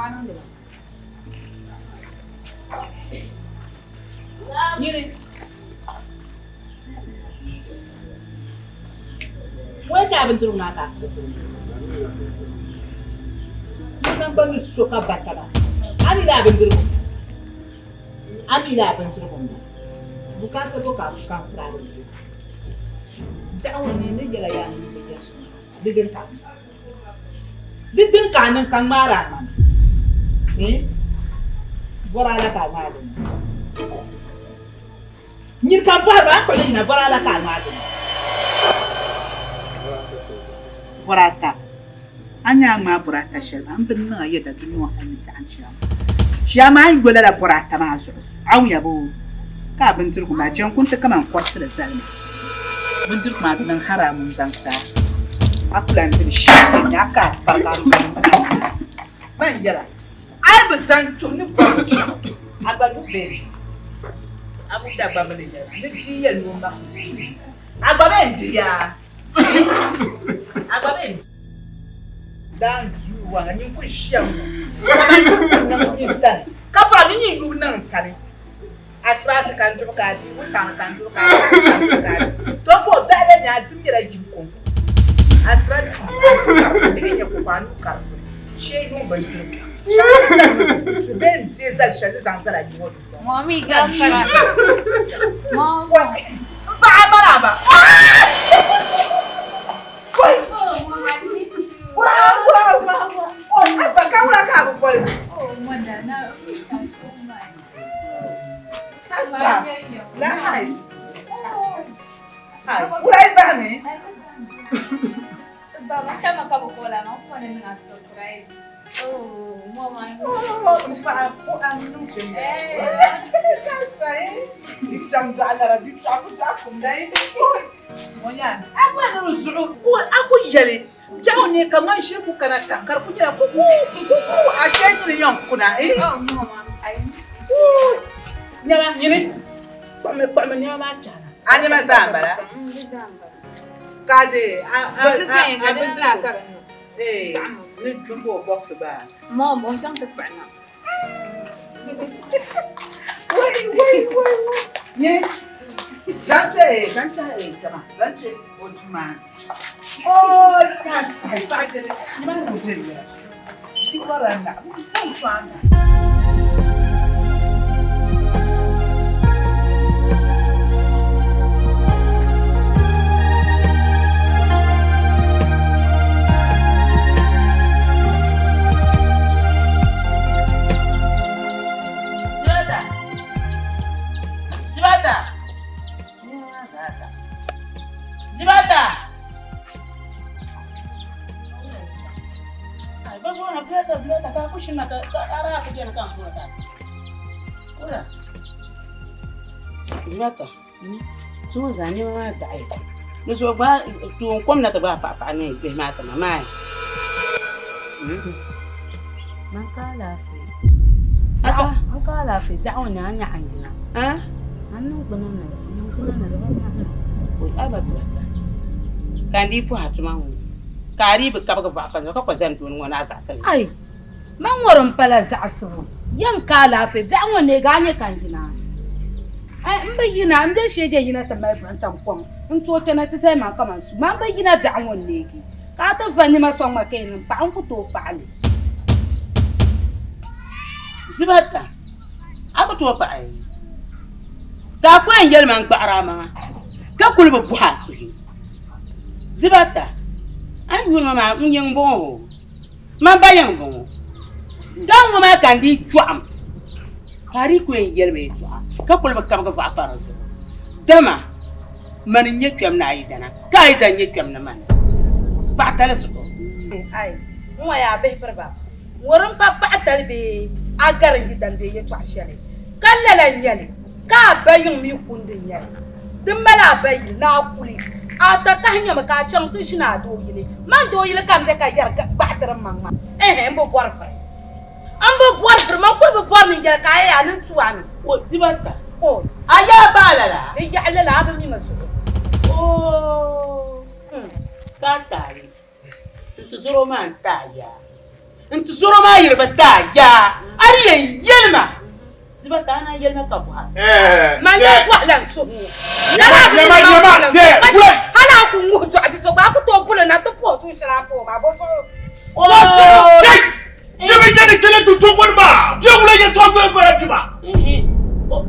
Ka a niŋdi ba? Nyini. Wai ka a bindirigu maa ka a kuli kuli. Ni gba ni so ka ba taba. A mi la a bindirigu. A mi la a bindirigu m-ba. Bukaata bo ka a ka n kuri a bindirigu. Biɛɣu ŋɔ ni ni yɛla yaa ni bi yɛri shɛm maa zaa, di dini ka a niŋ. Di dini ka a niŋ ka ŋmaari a ŋmani. Eh? Bɔra la ka a ŋmaai dini. Nyini ka bɔhiri ba, a kpuɣi li yina bɔra la ka a ŋmaai dini. Bɔra ata. A ni a ŋmaai bɔra ata shɛli maa, m bi niŋ a yɛda dunia ŋɔ hal ni biɛɣu n chiyaama. Chiyaama a ni yo lala bɔra ata maa zuɣu, a wumya boo? Ka a bindirigu maa chɛ n-ku nti kaman kɔrisili zali ma. Bindirigu maa di niŋ haramu n-zaŋ ti a. A ku lan diri shɛli ni a ka a kparigi a kpani Man yɛra, a yi bi zaŋ tuhi ni bɔrigu chaŋ, a gba yu bɛ a ku Dagbamba ni yɛli ma ni bia yɛli ni o ma a gba bee n-dihi yaa? A gba bee n. Daan duu waŋa nyin ku ʒiya ŋɔ kaman ni ku niŋ nyin sani ka bɔri ni nyin yubu niŋ n sani. Asibaasi ka n duɣi ka a di, wuntaŋ ni ka n duɣi ka a di, wuntaŋ ni ka n duɣi ka a di. To ka o biɛhi la nya a dim nyɛla yim kɔŋko. Asiba tii di mi nyɛ koko a nuu ka di puuni shee yuŋ bindirigu shɛŋa ni zali ni tu bee n-deei zali shɛli ni zaŋ zali a yiŋ ŋɔ dundɔŋ. Mommy, gafara. Mom. M paɣa maraba. Oh, Mom, I miss you. Wow, wow, wow, wow. Oh, Abba, ka wula ka a bi boli ma? Oh, Mother, now I miss her so much. Abba, la ai. Ai, wula yi bahi mi? Baba, tama ka bi kola ma, n ni niŋ a surprise. Oh, Mom, I miss you. Oh, m paɣa, o a niŋ kpɛ mi. Ka sayi. Di chaŋ dɔɣi lara, di chaɣi ku chaɣi kum da yi. A gba ni di zuɣu a ku yɛli biɛɣu ni ka ŋmani shee ku kana tam ka di ku nyɛla kuku kuku ashee nyini yɛn kuna nɛma nyini kpuɣimi kpuɣimi nɛma maa kpɛhina a nɛma zaa m-bala ka di a ni dumbo bɔɣisi gba Mom, o chaŋ ti kpuɣi na. Wai wai wai wai nyɛ zaŋ kpɛ zaŋ kpɛ kpɛma zaŋ kpɛ o duu maa oh ka sahi paɣa jɛli nimaa ni o bɛ yɛla bia bɔrila naɣ zaŋ sɔŋ na. Jibata! Jibata! Jibata! Ai, ba bona bilata bilata ka ku shina ka ara ku jena ka ngura ta. Ora. Jibata. Zuŋɔ zaa nɛma maa daɣiya. Di zuɣu gba toon kom na ti gbaai paɣa paɣa ni bihi maa ti ma maai. Man ka alaafee. Ata. Man ka alaafee biɛɣu ŋɔ nyaa nyaɣa n yina. Ah? A niŋgbuna ni niŋgbuna ni di bi mahi ma. O a ba bilata. Ka n dii pɔhi a tuma ŋɔ ka a dii bi kabigi vɔɣu pali zuɣu ka kɔ zani dooni ŋɔ ni a zaɣisi li. Ai! Man ŋɔ din pala zaɣisibu, yɛm ka alaafee biɛɣu ŋɔ neegi a nya ka n yina. Ai, m bi yina, m be shee je yina ti mali buɣim tam kom n-tooi kpɛna ti zali man kaman su. Man bi yina biɛɣu ŋɔ n-neegi ka a ti va nima sɔŋ ma ka yi niŋ paɣa, n ku tooi paɣi li. Dibata, a ku tooi paɣi ka a ku yɛn yɛli ma n-gbaɣiri a maŋa ka kuli bi bɔhi a suhu. Dibata, a ni yuuni ma maa n yiŋ m-bɔŋɔ hoo? Man ba yiŋ m-bɔŋɔ. Gaŋ ŋɔ maa ka n dii chɔɣim ka a dii ku yɛn yɛli ma yɛtɔɣa ka kuli bi kabigi vɔɣu pa di zuɣu. Dama mani n-nyɛ kpɛm ni a yidana ka a yidana nyɛ kpɛm ni mani paɣatali zuɣu. Ai, n ŋɔ yaa bihi piri ba, ŋɔ din pa paɣatali bee a gari n yidana bee yɛtɔɣ shɛli, ka lala n-nyɛ li. Ka a ba yiŋ mi kundi n-nyɛ li. Di mali a ba yili ni a kuli a takahi nyami ka a chaŋ ti ʒini a doo yili. Man doo yili ka m be ka yɛri gbaɣitiri m maŋ maa. Ɛhɛ, m bi bɔri vuri. M bi bɔri vuri, man kuli bi bɔri ni n yɛli ka a yɛya a ni tu a mi. O dibata. O. A yaa ba a lala? Di yaɣi lala, a bi mi ma zuɣu. Oo, ka a taai. N ti zɔr o maa n-ti a yaa. N ti zɔro maa yiri bi ti a yaa. A di yɛn yɛli ma dibata a naan yɛli ma ka bɔha. Man daa bɔhila n suhu ŋɔ. Hali a ku ŋuhi dɔɣi bi so gba a ku tooi boli na ti puhi tuun shɛli a ni puhi maa bɔ zuɣu. Jimi nyɛ ni kele du ŋuni maa bɛ wula yɛltɔɣa yoli bala bima.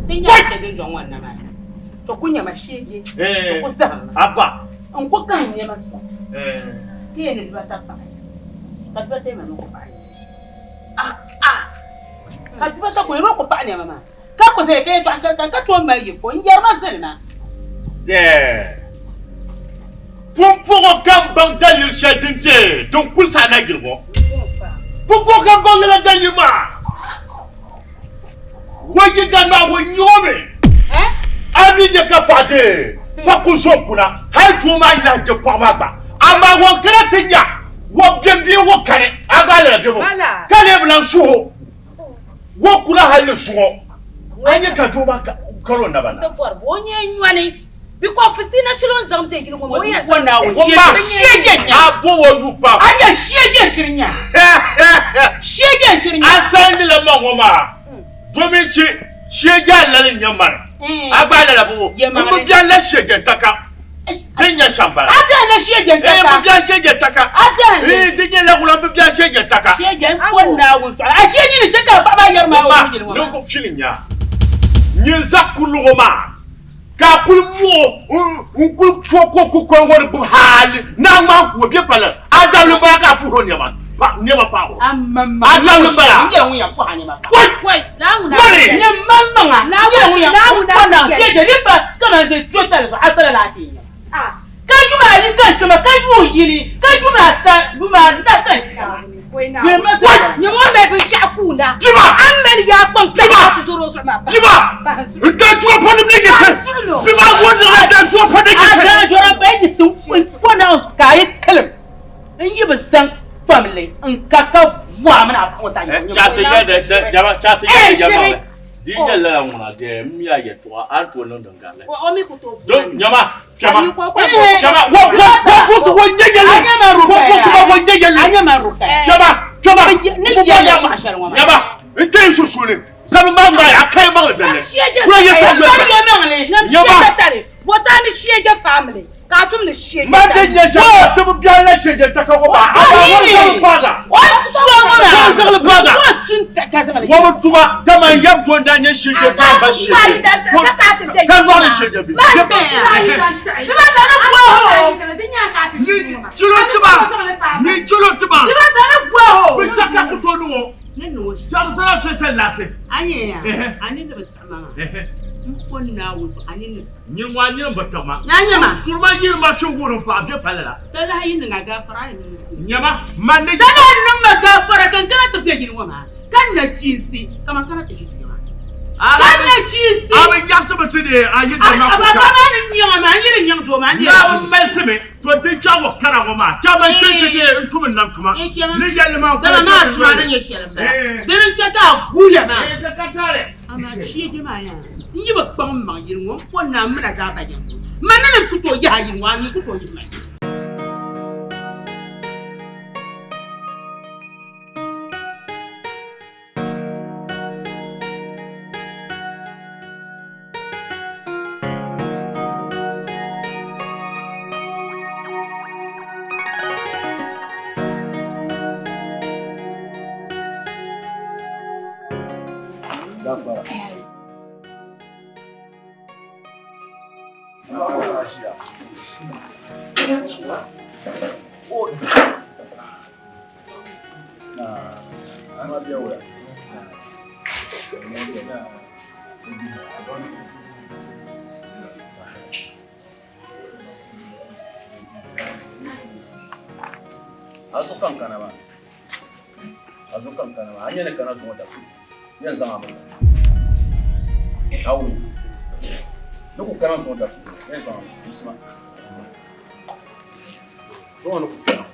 Ti nyɛ ti dundɔŋ ŋɔ na maa to ku nyɛma sheeje to ku zahim ma. Abba. N ku kahi nɛma sɔŋ ka yɛn ni dibata paɣi ka dibata yɛn ma mi ku paɣi nɛma. Ka dibata ku yɛn ku paɣi nɛma maa ka ku zaya ka yɛltɔɣa shɛli kani ka tooi mali yi ko n yɛri ma zilima. Pumpɔŋɔ ka m baŋ daliri shɛli din je din kuli saha na yili ŋɔ. Pumpɔŋɔ ka m baŋ lala daliri maa. O yi da maa o nya o mi. A mi nya ka paɣa dee pa ku zo n-kuna hali doo maa yi lahi je pɔɣu maa gba. Amaa o kana ti nya o beni bee o kani a gba lala bebo ka lee bi lan suhi o. O kuna hali ni zuŋɔ a nya ka doo maa kari o naba na. Bikɔ fitina shili o ni zaŋ bɛ yili ŋɔ maa o yɛn zaŋ O ma a bo o yu pam. A nyɛ shɛje n-shiri nya. Shɛje n-shiri nya. A saɣindila ma ŋɔ maa domin shi shɛje a lali n-nyɛ mani. A gba lala bɔbɔ. M bi biɛni la shɛje n-taka. Di nyɛ shɛm bala. A biɛni la shɛje n-taka. Ee m bi biɛni shɛje n-taka. A biɛni li. Ee di nyɛla ŋuna m bi biɛni shɛje n-taka. Shɛje n-ko Naawuni sɔɣili. A shɛje ni chɛ ka paɣa maa yɛri ma o yili ŋɔ maa. O ma ninvuɣ fili n-nya. Nyin zaɣ kurili ŋɔ maa. Ka a kuli muɣi n-kuli to ka o kukoli ŋɔ ni gbubi hali ni a ŋmaai n-ku o bɛ kpalim a dabili m-bala ka a puhiri o nɛma paɣibu. A dabili m-bala. Wai! Mani! Ka yuma ayi ka n kpɛma ka yuui yini ka yuma ata yuma anahi ka n kpɛma. Nyɛ ŋun mali binshɛɣu kuunda. Diba! A ni mali yaa kpaŋ kpɛhi Diba! ka ti zɔr o zuɣu maa Diba! bahi zuɣu. N dan jɔra pa nim ni yiɣisi. Diba ŋun niŋla dan jɔra pa ni A yiɣisi. zaŋ jɔra pa yiɣisi n-kɔ na ka a yi tilim n yi bi zaŋ kpamli n ka ka bɔhi a mini a paɣa ŋɔ zaa nyɛ Chaati yɛ dɛ jama chaati yɛ Eh, dɛ jama shiri. Di yi nyɛ lala ŋuna dɛ m mi a yɛltɔɣa a ni tooi niŋ din garili. O mi ku tooi Don nyama kpɛma kpɛma wo wo wo busi wo nyɛ yɛli wo busi ba wo nyɛ yɛli kpɛma kpɛma Ni yɛli yɛltɔɣa shɛli ŋɔ maa. nyama n tɛyi sunsuuni sabi maa ŋmaa a kayi maŋli dinni kula yɛ sɔn Nyama. Botani shege family. Ka a tumdi shege Ma di nyɛ shɛm ti bi biɛhi la shege taka ŋɔ maa a maa wɔn zaŋli paaga wɔn zaŋli paaga wɔn bi tuma dama n yab doo n-daa nyɛ shege paa ba shege ka lɔɣiri shege bi ni chilo tiba ni chilo tiba bi taka ku tooi niŋ o jari zala shɛshɛ laasi Nyin ŋɔ a nyini bi tiɣi ma. Turi ma yiri ma fi wurim paɣa bɛ palli la. Nyama man ni. Talahi niŋ ma gaafara ka n kana ti be yili ŋɔ maa ka n nachiinsi kaman kana ti ʒi kpe maa. Ka n nachiinsi. A bi nyaɣisi mi ti ni a yi diri ma A ku ba ka. maa ni nyaŋ a maa n yi di nyaŋ doo maa n deei. Naawuni malisi mi to di chaɣ ŋɔ kara ŋɔ maa chaɣ man kpe ti deei n tum n nam tuma ni yɛlli maa n Dama maa tuma ni nyɛ shɛli m-bala. Dini n-chɛ ka a guuya maa. Di ka taali. Amaa shege maa yaa n yi bi kpaŋ m maŋ yili ŋɔ m po naa m mina zaa ba yɛm ma ni ni ku tooi yaha yili ŋɔ a mi ku tooi yihi ma. A zuɣu ka n kana maa a zuɣu ka n kana maa a nyɛ ni kana zuŋɔ dabisili yɛn zaŋ a mi a wum ni ku kana zuŋɔ dabisili yɛn zaŋ a mi yiɣisima zuŋɔ ni ku kana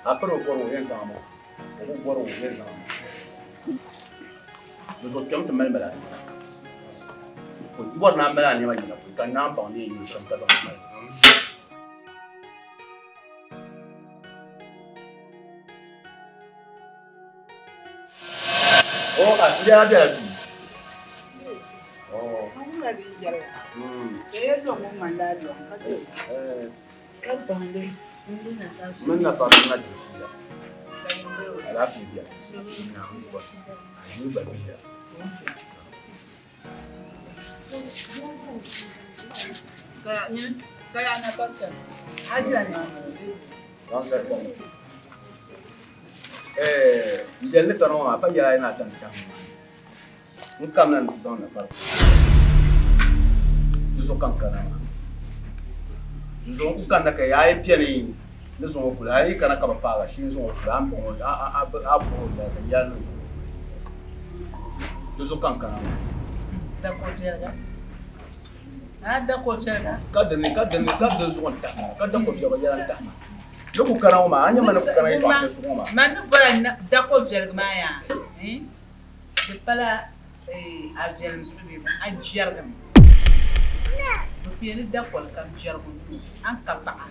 a piri o bɔri o yɛn zaŋ a mi o ku bɔri o yɛn zaŋ a mi di zuɣu kpɛm ti mali mali a bɔri ni a mali a nɛma yina polo ka naan baŋ ni yɛn niŋ shɛm ka zaŋ mali. O a yɛla bɛla duu. Oh. Mini na pari na diri fiila. Alaafee biɛni. Naawuni bɔri. A yi gba biɛla. N yɛli ni tɔna ŋɔ maa pa yɛla a yi na tani tani maa n kamina ni ti zaŋ na pari di zuɣu ka n kana maa di zuɣu n kanna ka a yi bɛni ni zaŋ o kuli a yi kana ka bi paagi shee n zaŋ o kuli a ni bɔŋɔ a bɔŋɔ ka yɛli ni di zuɣu ka n kana maa. Ka dini ka dini ka di zuɣu n tahi ma ka da ko viɛligi yɛla n tahi ma ni ku kana ŋɔ maa a nyɛ ma ni ku kana yɛltɔɣa shɛli zuɣu ŋɔ maa. Man ni bɔra da ko viɛligi maa yaa di pala a viɛlim zuɣu bee a jɛrigimi bɛ ku yɛn ni dakoli kam jɛrigu n-nyɛ o a ni ka paɣa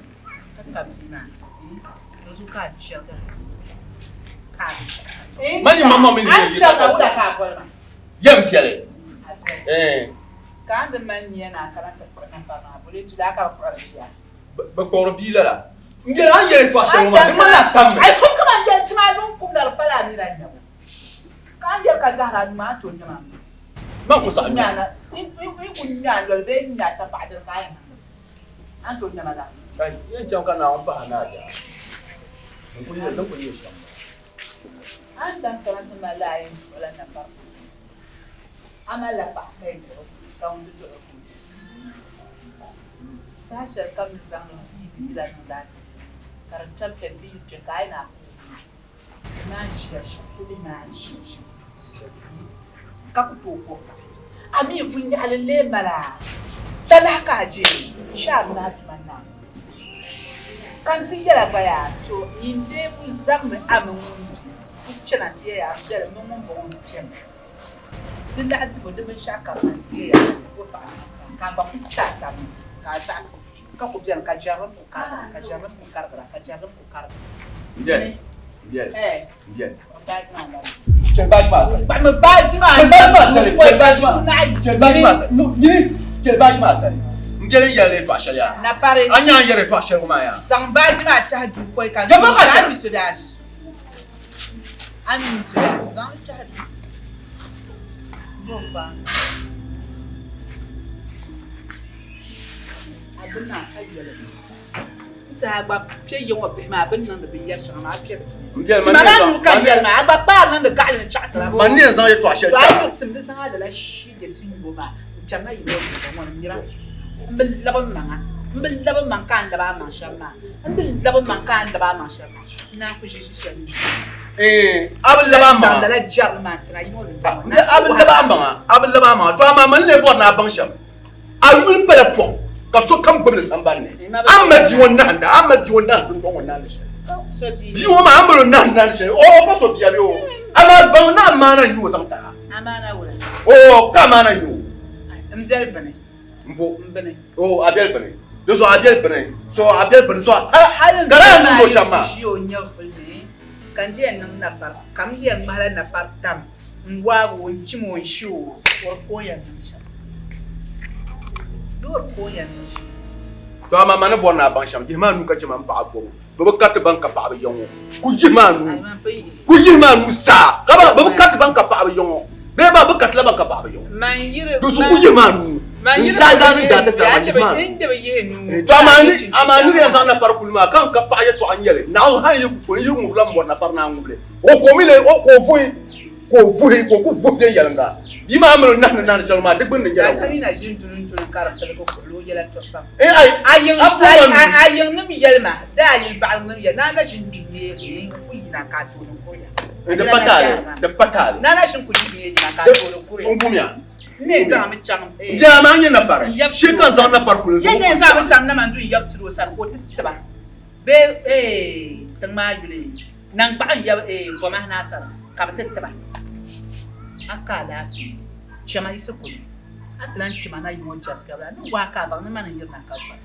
ka ka bia maa di zuɣu ka a jɛrigira ka a bi chɛri Man yi maŋmaŋ mini a ni chɛrina wula ka a boli ma Yɛm piɛli. Ka a ni mali nia ni a kana ti kpuɣi napari maa, boli ti daa ka bɛ kpuɣiri bia. Bɛ kpuɣiri bia lala. N yɛli a ni yɛli yɛtɔɣ shɛli ŋɔ maa, di ŋmanila a tammi. A yi fom kaman yɛli ti ma a yuŋ kum la di pala a nina nyabu. Ka a ni yɛli ka gahiri a nuu maa, a ni tooi nya ma mi. Man ku saɣi nya. N yi ku nya a noli bee n nya a tapaɣa dini ka a yɛn niŋ li, a ni tooi nya ma lala. N yɛn chaŋ ka Naawuni pahi a ni a daa. Din kuli nyɛ shɛm m-bala. A ni daŋ kana ti malila a yɛn zuɣu la napari puuni, a malila paɣa ka yi duɣi ka ŋun di duɣiri ka o di. Saha shɛli kam ni zaŋ li yi ni yila niŋdi a nuu ni ka di kpɛri kpɛri ti yi kpe ka a yi na ku di maa n-ʒiya shɛm, ku di maa n-ʒiya shɛm ka ku tooi bɔbi paɣa. A mi vunyɛɣili n-lee mali a talahi ka a je shee a mini a tuma naai. Ka n ti yɛl a gba yaa, to nyin dee kul zaŋmi a mini ŋun be ku kpɛna nti yɛli a viɛlim mini ŋun bɔŋɔ ni kpɛmi. Di lahi dibu di binshɛɣukam a ni ti yɛli a ni o paɣa ni ka a gba ku kpe a tab ni ka a zaɣisi ka ku beni ka jɛrilim ku karigira, ka jɛrilim ku karigira, ka jɛrilim ku karigira. M biɛli, m biɛli, m biɛli. Baaji maa lari. Chɛ baaji maa sali. Kpaɣimi baaji maa. Chɛ baaji maa sali. Chɛ baaji maa. Chɛ baaji maa sali. Nyini chɛ baaji maa sali. M biɛli n yɛli yɛltɔɣa shɛli yaa. Napari. A nya n yɛri yɛltɔɣa shɛli ŋɔ maa yaa. Zaŋ baaji maa tahi duu pɔi ka Chɛ bɔ ka chɛ. A ni mi so bee a ni so. A ni mi so bee a ni so. Zaŋ li tahi duu. Bɔ n-faai. A bini maa ka yɛli. N tiɛha gba kpe ya ŋɔ bihi maa bɛ ni niŋdi binyɛr shɛŋa maa a kpe di puuni. Ti ma maa nuu ka n yɛli maa a gba kpaari niŋdi gaɣili ni chaɣisira. Man ni yɛn zaŋ yɛtɔɣa shɛli To a yi tim di zaŋ a lala shije ti yuo maa n kpɛrina yi ŋɔ dundɔŋ ŋɔ ni mira m bi labi m maŋa m bi labi m maŋ ka a ni labi a maŋ shɛm maa n di labi m maŋ ka a ni labi a maŋ shɛm maa n naan ku ʒi ʒi shɛli n ʒi. A bi labi a maŋa. Zaŋ lala jɛrili maa n-tiri a yi ŋɔ dundɔŋ ŋɔ ni. A bi labi a maŋa a bi labi a maŋa to amaa man ni lee bɔri ni a baŋ shɛm. A yuli pala pɔŋ ka sokam gbubi li sambani ni. A ma bia ŋɔ nahinda, a ma bia ŋɔ nahindi dundɔŋ ŋɔ nahindi shɛli. Bia ŋɔ maa a mali o nahindi nahindi shɛli, o pa so bia bee o. Amaa baŋ ni amaana n-nyɛ o zaŋ ti a. Oo, ka amaana n-nyɛ o. M biɛli bini. M bo. Oo, a biɛli bini. Di zuɣu a biɛli bini. So a biɛli bini zuɣu hali ka daa niŋdi o shɛm maa. Hali m ba maa yi ʒi o nyɛvuli ni ka n di yɛn niŋ napari, ka m yɛn ŋmahila napari tam. N waag o, n chim o, n shi o, o di ka o yɛn niŋ shɛm. Doo di ka o yɛn niŋ shɛm. To amaa ma ni bɔri ni a baŋ shɛm, yihi ma a nuu ka chɛ ma m paɣa bɔbu. Bɛ bi kariti ban ka paɣaba ya ŋɔ. Ku yihi ma a nuu. Ku yihi ma a nuu saa. Ka ba, bɛ bi kariti ban ka paɣaba ya ŋɔ. Bee ba, bɛ karitila ban ka paɣaba ya ŋɔ. Di zuɣu ku yihi ma a nuu. N laalaa ni daa ti tari ma, yihi ma a nuu. To amaa ni, amaa nir yɛn zaŋ napari kuli maa ka n ka paɣa yɛtɔɣa n-yɛli, Naawuni hal yi ku ko, n yi ŋubila m mɔri napari ni a ŋub li. O ko mi le, o ka o vuhi, ka o vuhi, ka o ku vuhi viɛnyɛliŋga. Bia maa mini o nahindi nahindi shɛli maa, di gbunni nyɛla Ka wuhi. yi na ʒini duli n-duli ka di piligi kuɣili o yɛla tɔbu pam. Ee ai, A yiŋ a bo ma nuu. a yiŋnim yɛlima, di a yili baɣilinim yɛli, ni a na ʒini gbi neegi n-ku yina ka a tooni kuriya. Di pa taali, di pa taali. Ni a na ʒini ku gbi neegi na ka a tooni kuriya. N gumiya. N ni zaŋmi chaŋ, ee. Bia maa nyɛ napari. N yab Shee ka n zaŋ napari kuli n zaŋ N ni zaŋmi chaŋ Namandu n-yab tiri o sani ka o ti ti ba bee ee tiŋ maa yuli. Naŋgbaɣu n-yab gɔmahi ni asara ka bɛ ti ti ba. A ka alaafee, chama yiɣisi kuli. A ti lan kpima na yiŋɔ jɛri kpɛbu la, ni waai ka a baŋ ni mani n-yirina ka vɔri.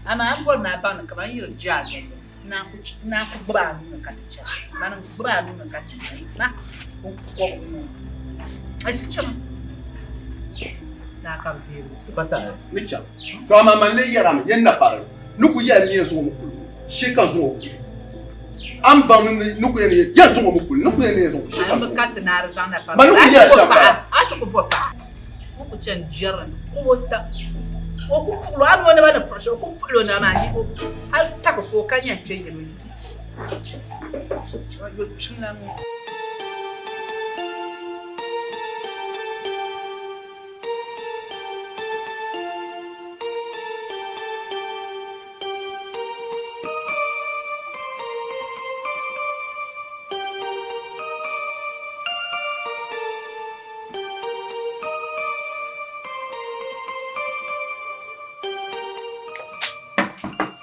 Amaa a ni bɔri ni a baŋ ni kaman n yiri je a nolli, n naan ku n naan ku gbibi a nuu ni ka ti chana. Mani n-gbibi a nuu ni ka ti chana. Yiɣisima n-kɔbigi ŋɔ. A si chaŋ. Daa ka bi deeri o. Di pa taali, ni chaŋ. To amaa man lee yɛri a mi, yɛn na pari ni ku yɛli ni yɛn zaŋ o mi kuli ŋɔ, shee ka n zaŋ o kuli. A ni baŋ ni ni ku yɛn ni yɛn zaŋ o mi kuli, ni ku yɛn ni yɛn zaŋ o shee ka n zaŋ o kuli. Man ni ku yɛli shɛm bala. A ti ku bo paɣa, o ku chani jɛri ni ku bo ta, o ku puɣili o, a mi o naba ni puɣi shɛli, o ku puɣili o naba maa ni o hali tagi fo ka yɛn kpe yili o yi. Yo kpiŋ la ŋɔ.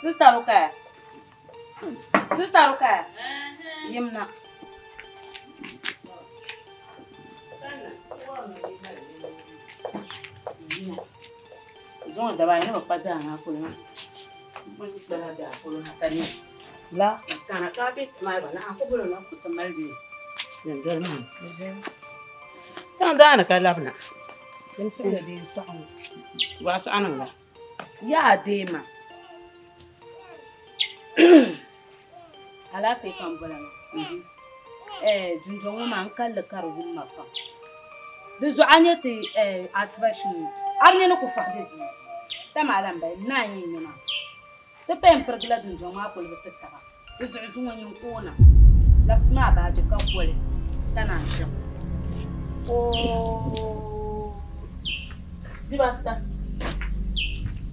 Sister Rukaya. Sister Rukaya. Yimna. Zuŋɔ daba ayi ni bi kpa daa maa polo maa. N kpala daa polo ha ka nyɛ la kana ka bɛ maa gba na ku bolo na ku ti mali bɛ dundoli maa chaŋ daani ka labina waasuɣa niŋ la Yaa deema alaafee ka n bola maa dundɔŋ ŋɔ maa n kalli ka di wum ma pam di zuɣu a nyɛ ti asiba shim ŋɔ a bi nya ni kufɔhi be duu tama a lahi bala n naan yɛn nya maa ti pa yɛn pirigila dundɔŋ maa kuli bi ti taba di zuɣu zuŋɔ nyin koona labisi maa baaji ka koli ka naan chaŋ Oo dibata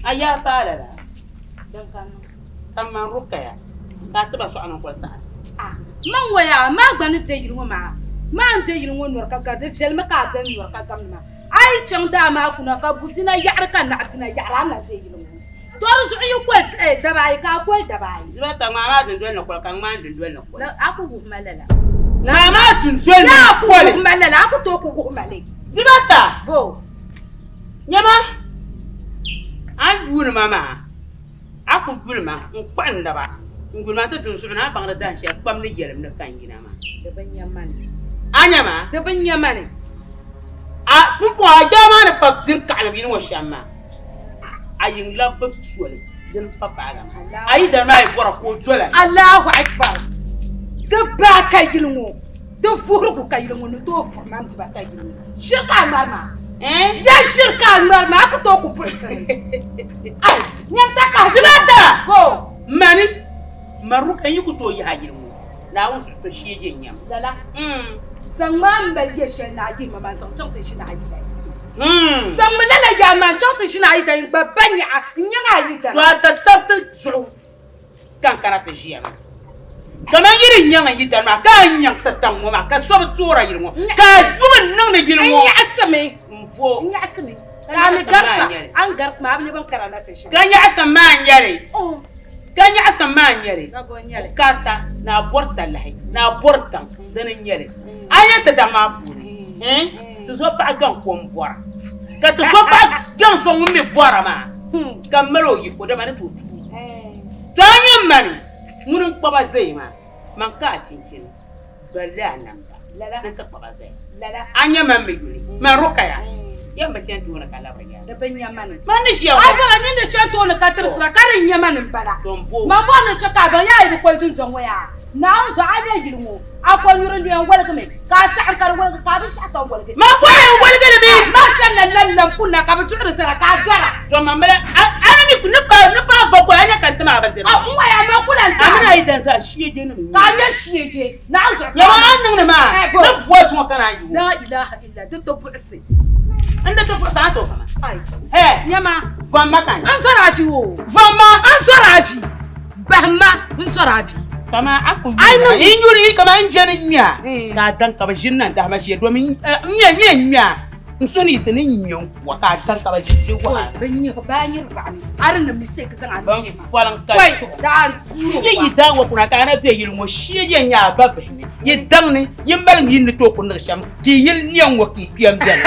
a yaa paai lala din ka niŋ ka man Rukaya ka a tiba sɔɣu niŋ koli saɣim. Ah, man ŋɔ yaa maa gba ni be yili ŋɔ maa maa n be yili ŋɔ nɔri ka gari di viɛlimi ka a beni nɔri ka gamdi maa a yi chaŋ daa maa kuna ka bu dina yaɣiri ka naɣ dina yaɣiri a ni na be yili ŋɔ ni to di zuɣu yi koli dabaayi ka a koli dabaayi. Dibata ŋmaa maa dundoli ni koli ka ŋmaa n dundoli ni koli. A ku wuhi ma lala. Ŋmaa maa dundoli ni Yaa ku koli. wuhi ma lala, a ku tooi ku wuhi ma li. Dibata. Bo. Nyama, a ni yuuni ma maa, a ku yuli ma n-kpuɣi n naba n-yuli ma ti dun zuɣu ni a baŋdi dahin shɛli kpam ni yɛlim ni ka n yina maa. Di bi nya ma ni. A nya ma? Di bi nya ma ni. A pumpɔŋɔ a daa maa ni pa bini kaɣilim yili ŋɔ shɛm maa, a yiŋ labbu soli din pa paaga maa. A yi dali maa yi bɔra ka o dola. Allahu Akbar! Di baa ka yili ŋɔ. Di vuhirigu ka yili ŋɔ ni tooi vuhi ma dibata yili ŋɔ. Shiri ka a ŋmari maa? Ya shiri ka a ŋmari maa? A ku tooi ku buɣisiri. Ai, nyam takahi. Dibata! Bo! Mani, Maruka yi ku tooi yihi a yili ŋɔ, Naawuni zuɣu to shee je n-nyam. Lala. Zaŋmi a ni mali yɛ shɛli ni a yihi ma maa n-zaŋ chaŋ ti ʒini a yidana. Zaŋmi lala yaa maa n-chaŋ ti ʒini a yidana n-gba ba nyaɣa n-nyaŋ a yidana. To a tatabo zuɣu ka n kana ti ʒiya maa. Kaman yi di nyaŋ n yidana maa, ka a nyaŋ ti taŋ ŋɔ maa, ka so bi toora yili ŋɔ, ka a yubu n-niŋdi yili ŋɔ. N nyaɣisimi. M bo. N nyaɣisimi. Ka a mi garisa, a ni garisi maa, a bi nya bɛn kara na ti ʒini. Ka nyaɣisim maa n-nyɛ li. Ka nyaɣisim maa n-nyɛ li. Bukaata ni a bɔri talahi ni a bɔri daŋ, dini n-nyɛ li. A nya ti daŋ maa puuni, ti zo paɣa gaŋ ko m-bɔra, ka ti zo paɣa gaŋ so ŋun mi bɔra maa, ka m mali o yiko, dama ni tooi tuui. To a nya mani ŋuni n-kpaba zaya maa, man ka a chinchini, balli a namda ni ti kpaba zaya. A nya man mi yuli, man Rukaya, yɛm bi chani tooni ka labiri yaha. Di bi nya mani. Man ni ʒiya ŋɔ. A bɔra nini ni chani tooni ka tirisira ka di nya mani m-bala. To m-bo. Man bɔri ni chɛ ka a baŋ yaa yi bi koli dundɔŋ ŋɔ yaa. Naawuni zuɣu a nya yili ŋɔ, a kɔnyuri n-yɛn waligimi, ka a saɣim ka di waligi, ka a binshɛɣu kam waligi. Man bɔri n waligi li mi. Man chani na lan lan kunna ka bɛ duɣiri zara ka a gara. To man bala, a ni mi ni paai ni paai bakɔi, a nya ka n tim a bindirigu. A n waya man ku lan A mini taai. a yi dan zaa shiejenim n-nyɛ. Ka a nya shieje, Naawuni zuɣu. Yawɛ a ni niŋdi maa, Eh, bo. ni bua zuŋɔ ka naan yi o. La ilaha illa, di ti buɣisi. N di ti buɣisi a ni tooi fa ma. Ai. Hɛ. Nyama. Vɔmma ka n. N zɔri a vi o. Vɔmma. N zɔri a vi. Bahimma n zɔri a vi. Kama a ku yuri n yuri kama n jɛni ŋmɛa ka a daŋ ka bi ʒini na dahama ʒiya domin n yɛn yɛn ŋmɛa n so ni yiɣisi ni n ŋmɛ n kuwa ka a daŋ ka bi ʒi wahala. Bi nyɛ baa nyiri vaɣani a di ni mistake zaŋ a Ban nuchee maa. faliŋ ka Kɔi chuɣu. daa n tuuro Yi yi daŋ wa kuna ka a na be yili ŋɔ shee yɛn nyɛ a ba bihi ni yi daŋ ni yi mali yi ni tooi ku niŋ shɛm ka yi yili niɛm ŋɔ ka yi kpɛm bɛni.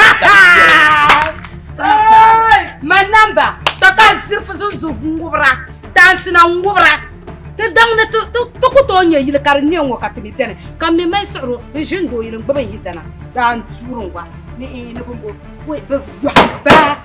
Man namba to ka n diri zunzugu ŋubira. Tantina ŋubira. Ti daŋ ni ti ku tooi nya yili ka di ne ŋ-ŋɔ ka ti mi beni, ka m mi mali siɣiri o n-ʒi n doo yili n-gbubi n yidana daa n tuuri n gba ni ni bɛ yɔhi baa.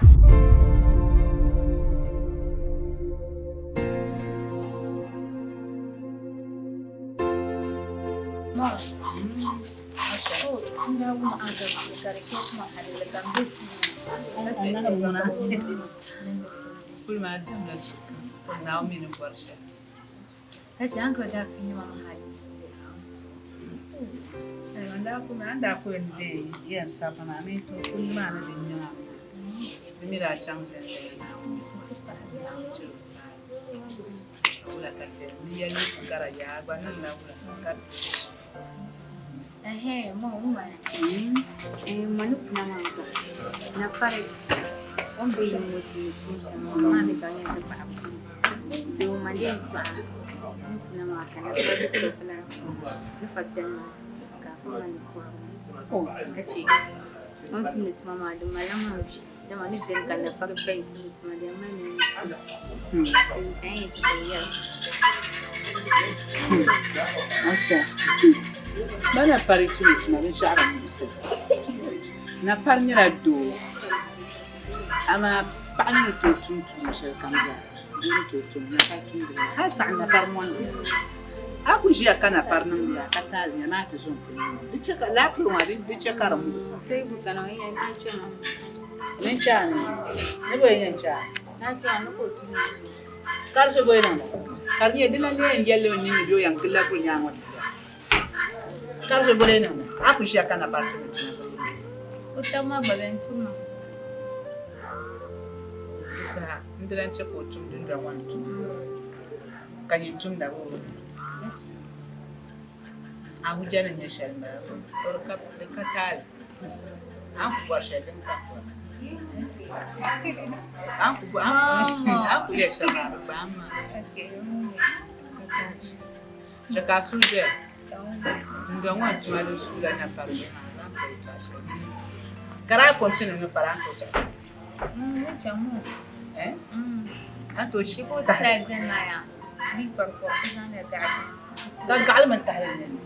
Asha, ba na pari tumdi tuma binshɛɣu din muɣisi. Napari nyɛla doo, amaa paɣa ni ni tooi tum tuun shɛli kam zaa, doo ni tooi tum, napari tumdi li. Hali saɣim napari mɔndi. A ku ʒiya ka napari niŋdi a ka taali nyɛ a ti zo n-ti niŋ li. Di chɛ ka laa polo maa di chɛ ka di muɣisi a. Ni n-chɛ a ni? Ni bɔ yɛn chɛ a? Ka di so bɔ yɛn niŋda? Ka di nyɛ di lan yɛn yɛli li mi ni ni bɛ o yɛn gilila guli nyaŋ ŋɔ ti ya. Ka di so bɔ yɛn niŋda? A ku ʒiya ka napari tumdi tuma bɔ yɛn niŋda? O taba maa gba bɛn tum ma. Di saha n di lan chɛ ka o tum dundɔŋ ŋɔ ni tuma. Ka nyin tumda bɔ? Abuja ni nyɛ shɛli m-bala di ka taali. A ni ku bɔri shɛli din ka n-bɔri. A ni ku yɛli shɛli maa bɛ gbaai maa. Chɛ ka a suhu doya. Dundɔŋ ŋɔ ni tuma din suui la na pari zuɣu maa, a zaŋ ti yɛltɔɣa shɛli. Ka daa kɔmshinim ni pari a ni tooi chaŋ. Ka gaɣili mini tahili n-nyɛ li.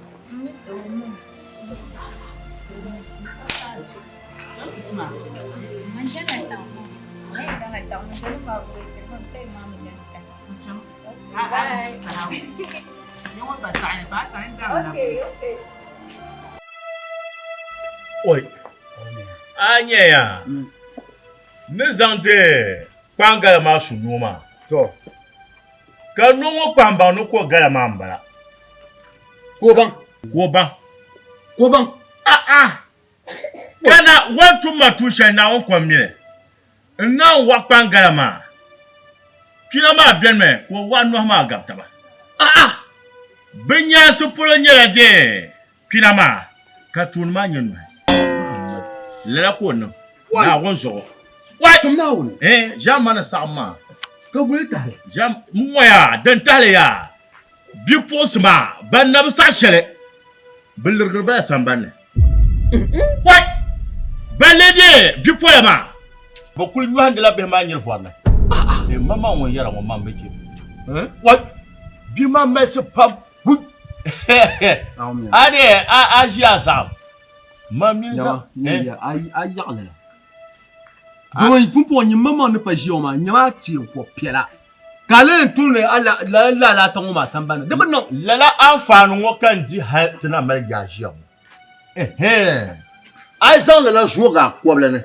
Oi, a nya ya ni zaŋ ti kpaŋ gala maa su noo maa. To. Ka noo ŋɔ kpahi baŋ ni ko gala maa m-bala. Ko baŋ. Ko baŋ. Ko baŋ. A'a. Kana wan tum ma tuun shɛli Naawuni kom mini n naan waɣa kpaŋ gala maa. Kpina maa benimi ka o waɣa nɔhi maa gabi taba. A'a. Bɛ nyaansi polo nyɛla dee. Kpina maa, ka tuuni maa nyɛ nuhi. Lala ka o niŋ. Naawuni zuɣu. Wai! Fum Naawuni. Eh, ʒiɛmani saɣim maa. Ka boli tahili. Ʒiɛm, ŋ-ŋɔ yaa, din tahili yaa. Bipuɣinsi maa, ban na bi saɣi shɛli, bɛ lirigiri ba la sambani ni. Wai! Ban lee deei bipola maa, bɛ kuli nyɔhindila bihi maa nyili vɔri ni. Eh, mama ŋun yɛra ŋɔ, man bi je. Wai! Bihi maa malisi pam. A de a ʒi a saɣim ma mini zaŋ. A yaɣili la. Domin pumpɔŋɔ nyin maŋmaŋ ni pa ʒiya ŋɔ maa, nyama a teei kɔb piɛla ka a lee tumdi a lala laalaata ŋɔ maa sambani ni. Di bi niŋ. Lala anfaani ŋɔ ka n di hal ti na mali yaa ʒiya ŋɔ. Ɛhɛn, a yi zaŋ lala zoogi a kɔbili ni,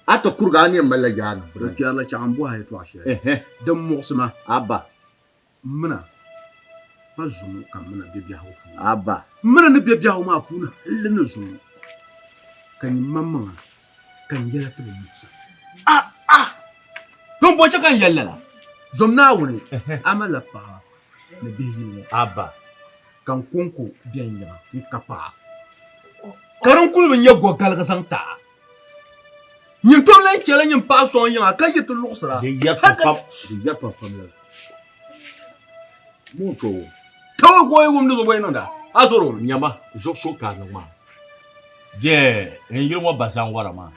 a ti kurigi a ni yɛn malila yaa niŋ. Di kpɛrila chaɣ m bɔhi a yɛtɔɣ shɛli din muɣisi ma. Abba. M mina pa zuŋɔ ka m mina be biɛhigu puuni. Abba. M mina ni be biɛhigu maa puuni halli ni zuŋɔ ka nyin maŋmaŋa ka n yɛla ti bi muɣisa. A a! Din bɔŋɔ chɛ ka n yɛli lala, zom Naawuni, a malila paɣa ni bihi yili ŋɔ. Abba. Ka n kɔŋko bɛn yiŋa n-ka paɣa, ka din kuli bi nyɛ gɔgaligi zaŋ ti a. Nyin tom lan chɛla nyin paɣa sɔŋ yiŋa ka yi ti luɣisira. Di yɛri pam pam, di yɛri pam pam lala. Moo to wum. Ka o ka o yi wum di zuɣu bɔ yi niŋda? A zɔri o mi. Nyama zuɣu so ka a niŋ maa. Dee n yili ŋɔ ba zaŋ wara maa.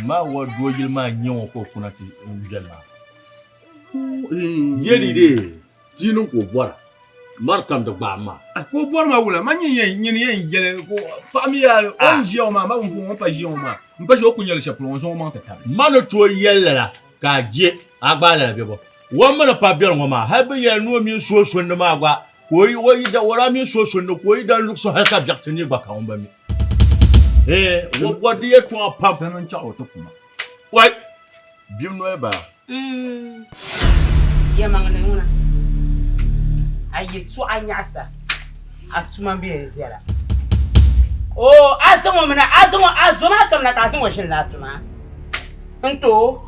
Ma wa doo yili maa nyɛ ŋɔ ka o kuna ti n beni maa. Yɛli dee di niŋ ka o bɔra mari kam di gbaai ma. Ka o bɔri ma wula? Man nyin yɛn nyini yɛn yɛli ka paɣa mi yaa o ni ʒiya ŋɔ maa, ma pumpɔŋɔ o pa ʒiya ŋɔ maa, m pa ʒiya o ku nyɛla shɛli polo ŋɔ n-zaŋ o maŋ ti tabi. Ma ni tooi yɛli lala ka a je a gbaai lala bɛ bɔ? O mi ni pa bɛri ŋɔ maa hali bɛ yɛli ni o mini so sundi maa gba ka o yi o yi da o daa mini so sundi ka o yi da luɣisi hali ka biɛɣu ti neei gba ka ŋun bi mi. Ee, o bɔri di yɛltɔɣa pam. Dama n-chaɣ o ti ku ma. Wai! Bim noli bala. Yɛlimaŋli ŋuna, a yɛltɔɣa nyaɣisa a tuma bɛ yɛn viɛla. Oo, a zaŋ o mi na, a zaŋ o, a zo maa kamina ka a zaŋ o ʒili ni a tuma n-ti o.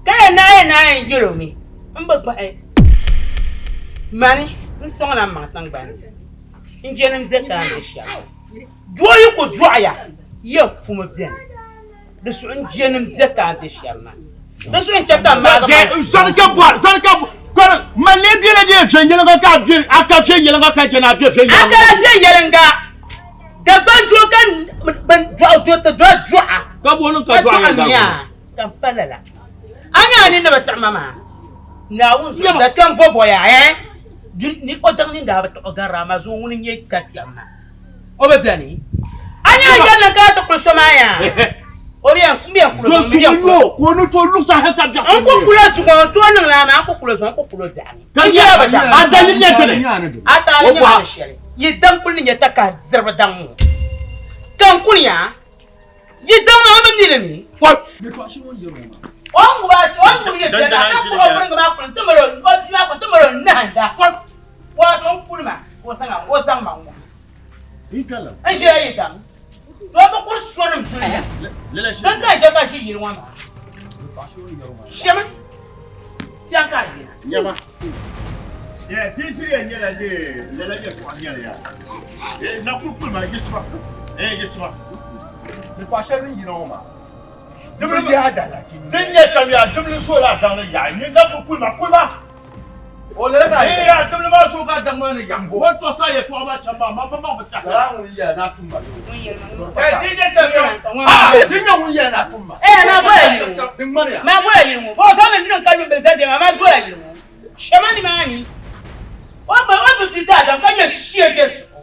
Ka yɛn naai yɛn naai yɛn yɛl o mi, m bi gbahi mani n sɔŋla m maŋ saŋgbani ni n je ni m be ka a ni be shɛm maa. Doo yi ku dɔɣiya, yɛn pumi beni. Di suhu n je ni m be ka a be shɛm maa. Di suhu n chɛ ka m maagi ma. Zani ka bɔri, zani ka bɔri. Man lee bela dee viɛnyɛliŋga ka a be, a ka viɛnyɛliŋga ka je ni a be viɛnyɛliŋga. A kala viɛnyɛliŋga. Dagban doo ka bɛn dɔɣi doo ti dɔɣi dɔɣa. Ka bɔ ni ka dɔɣi yɛn gari Ka m pa lala. A nya a nini ni bi taɣi ma maa? Naawuni zuɣu dakpɛm bɔbɔya ɛɛ? Ni o daŋ nini daa bi taɣi o garila amaa zuŋɔ ŋuni n-nyɛ dakpɛm maa. O bi beni. A nya a yɛli ni ka a ti kuli so maa yaa? O bi yɛn n bi yɛn kuli o zuŋɔ, n bi yɛn kuli o. Ka o ni tooi luɣisi hal ka biɛɣu N ku kuli o zuŋɔ, n tooi niŋ laa maa, n ku kuli o zuŋɔ, n ku kuli o biɛɣu ni. N ʒila bi daŋ. A daliri nyɛ dini? A taali nyɛ ma ni shɛli. Yi daŋ kuli ni nyɛ takahi diriba daŋ ŋɔ. Ka n kuli yaa, yi daŋ maa bi mi li mi. O ni ŋubi a, o ni ŋubi yɛltɔɣa maa ka kpuɣi o biriŋgi maa kuli nti mali o, o bia maa kuli nti mali o nahinda. Wato n kuli ma ka o zaŋ o zaŋ ma ŋɔ. N ʒila yi daŋ. To bi kuri sonim zuliya. Din ka je ka ʒi yili ŋɔ maa. Shɛmi tiɛŋ ka a yina. Nyama. Yɛ ti ʒiri ya nyɛla de lala yɛltɔɣa nyɛli ya. Na kuli kuli ma yiɣisima. Eh yiɣisima. Yɛltɔɣa shɛli din yina ŋɔ maa. Din nyɛ shɛm yaa dimli soola a daŋ ni yaɣi. Nyin na kuli kuli ma kuli ma. O lala ka Ee, a dimli maa so ka daŋ maa ni yaɣi. O ni tɔɣisi a yɛltɔɣa maa shɛm maa, man maŋ bi tɛhi. Lala ŋun yɛla ni a tum ma yoo. Ee, di nyɛ shɛli kam. Ah, di nyɛ ŋun yɛla ni a tum ma. Ee, maa gola yili ŋɔ. Di ŋmani ya. Maa gola yili ŋɔ. O zaŋ mi niŋ ka lumbili za diɛma, maa gola yili ŋɔ. Shɛma ni maa ni. O bi o bi di daadam ka nyɛ shia bɛ zuɣu.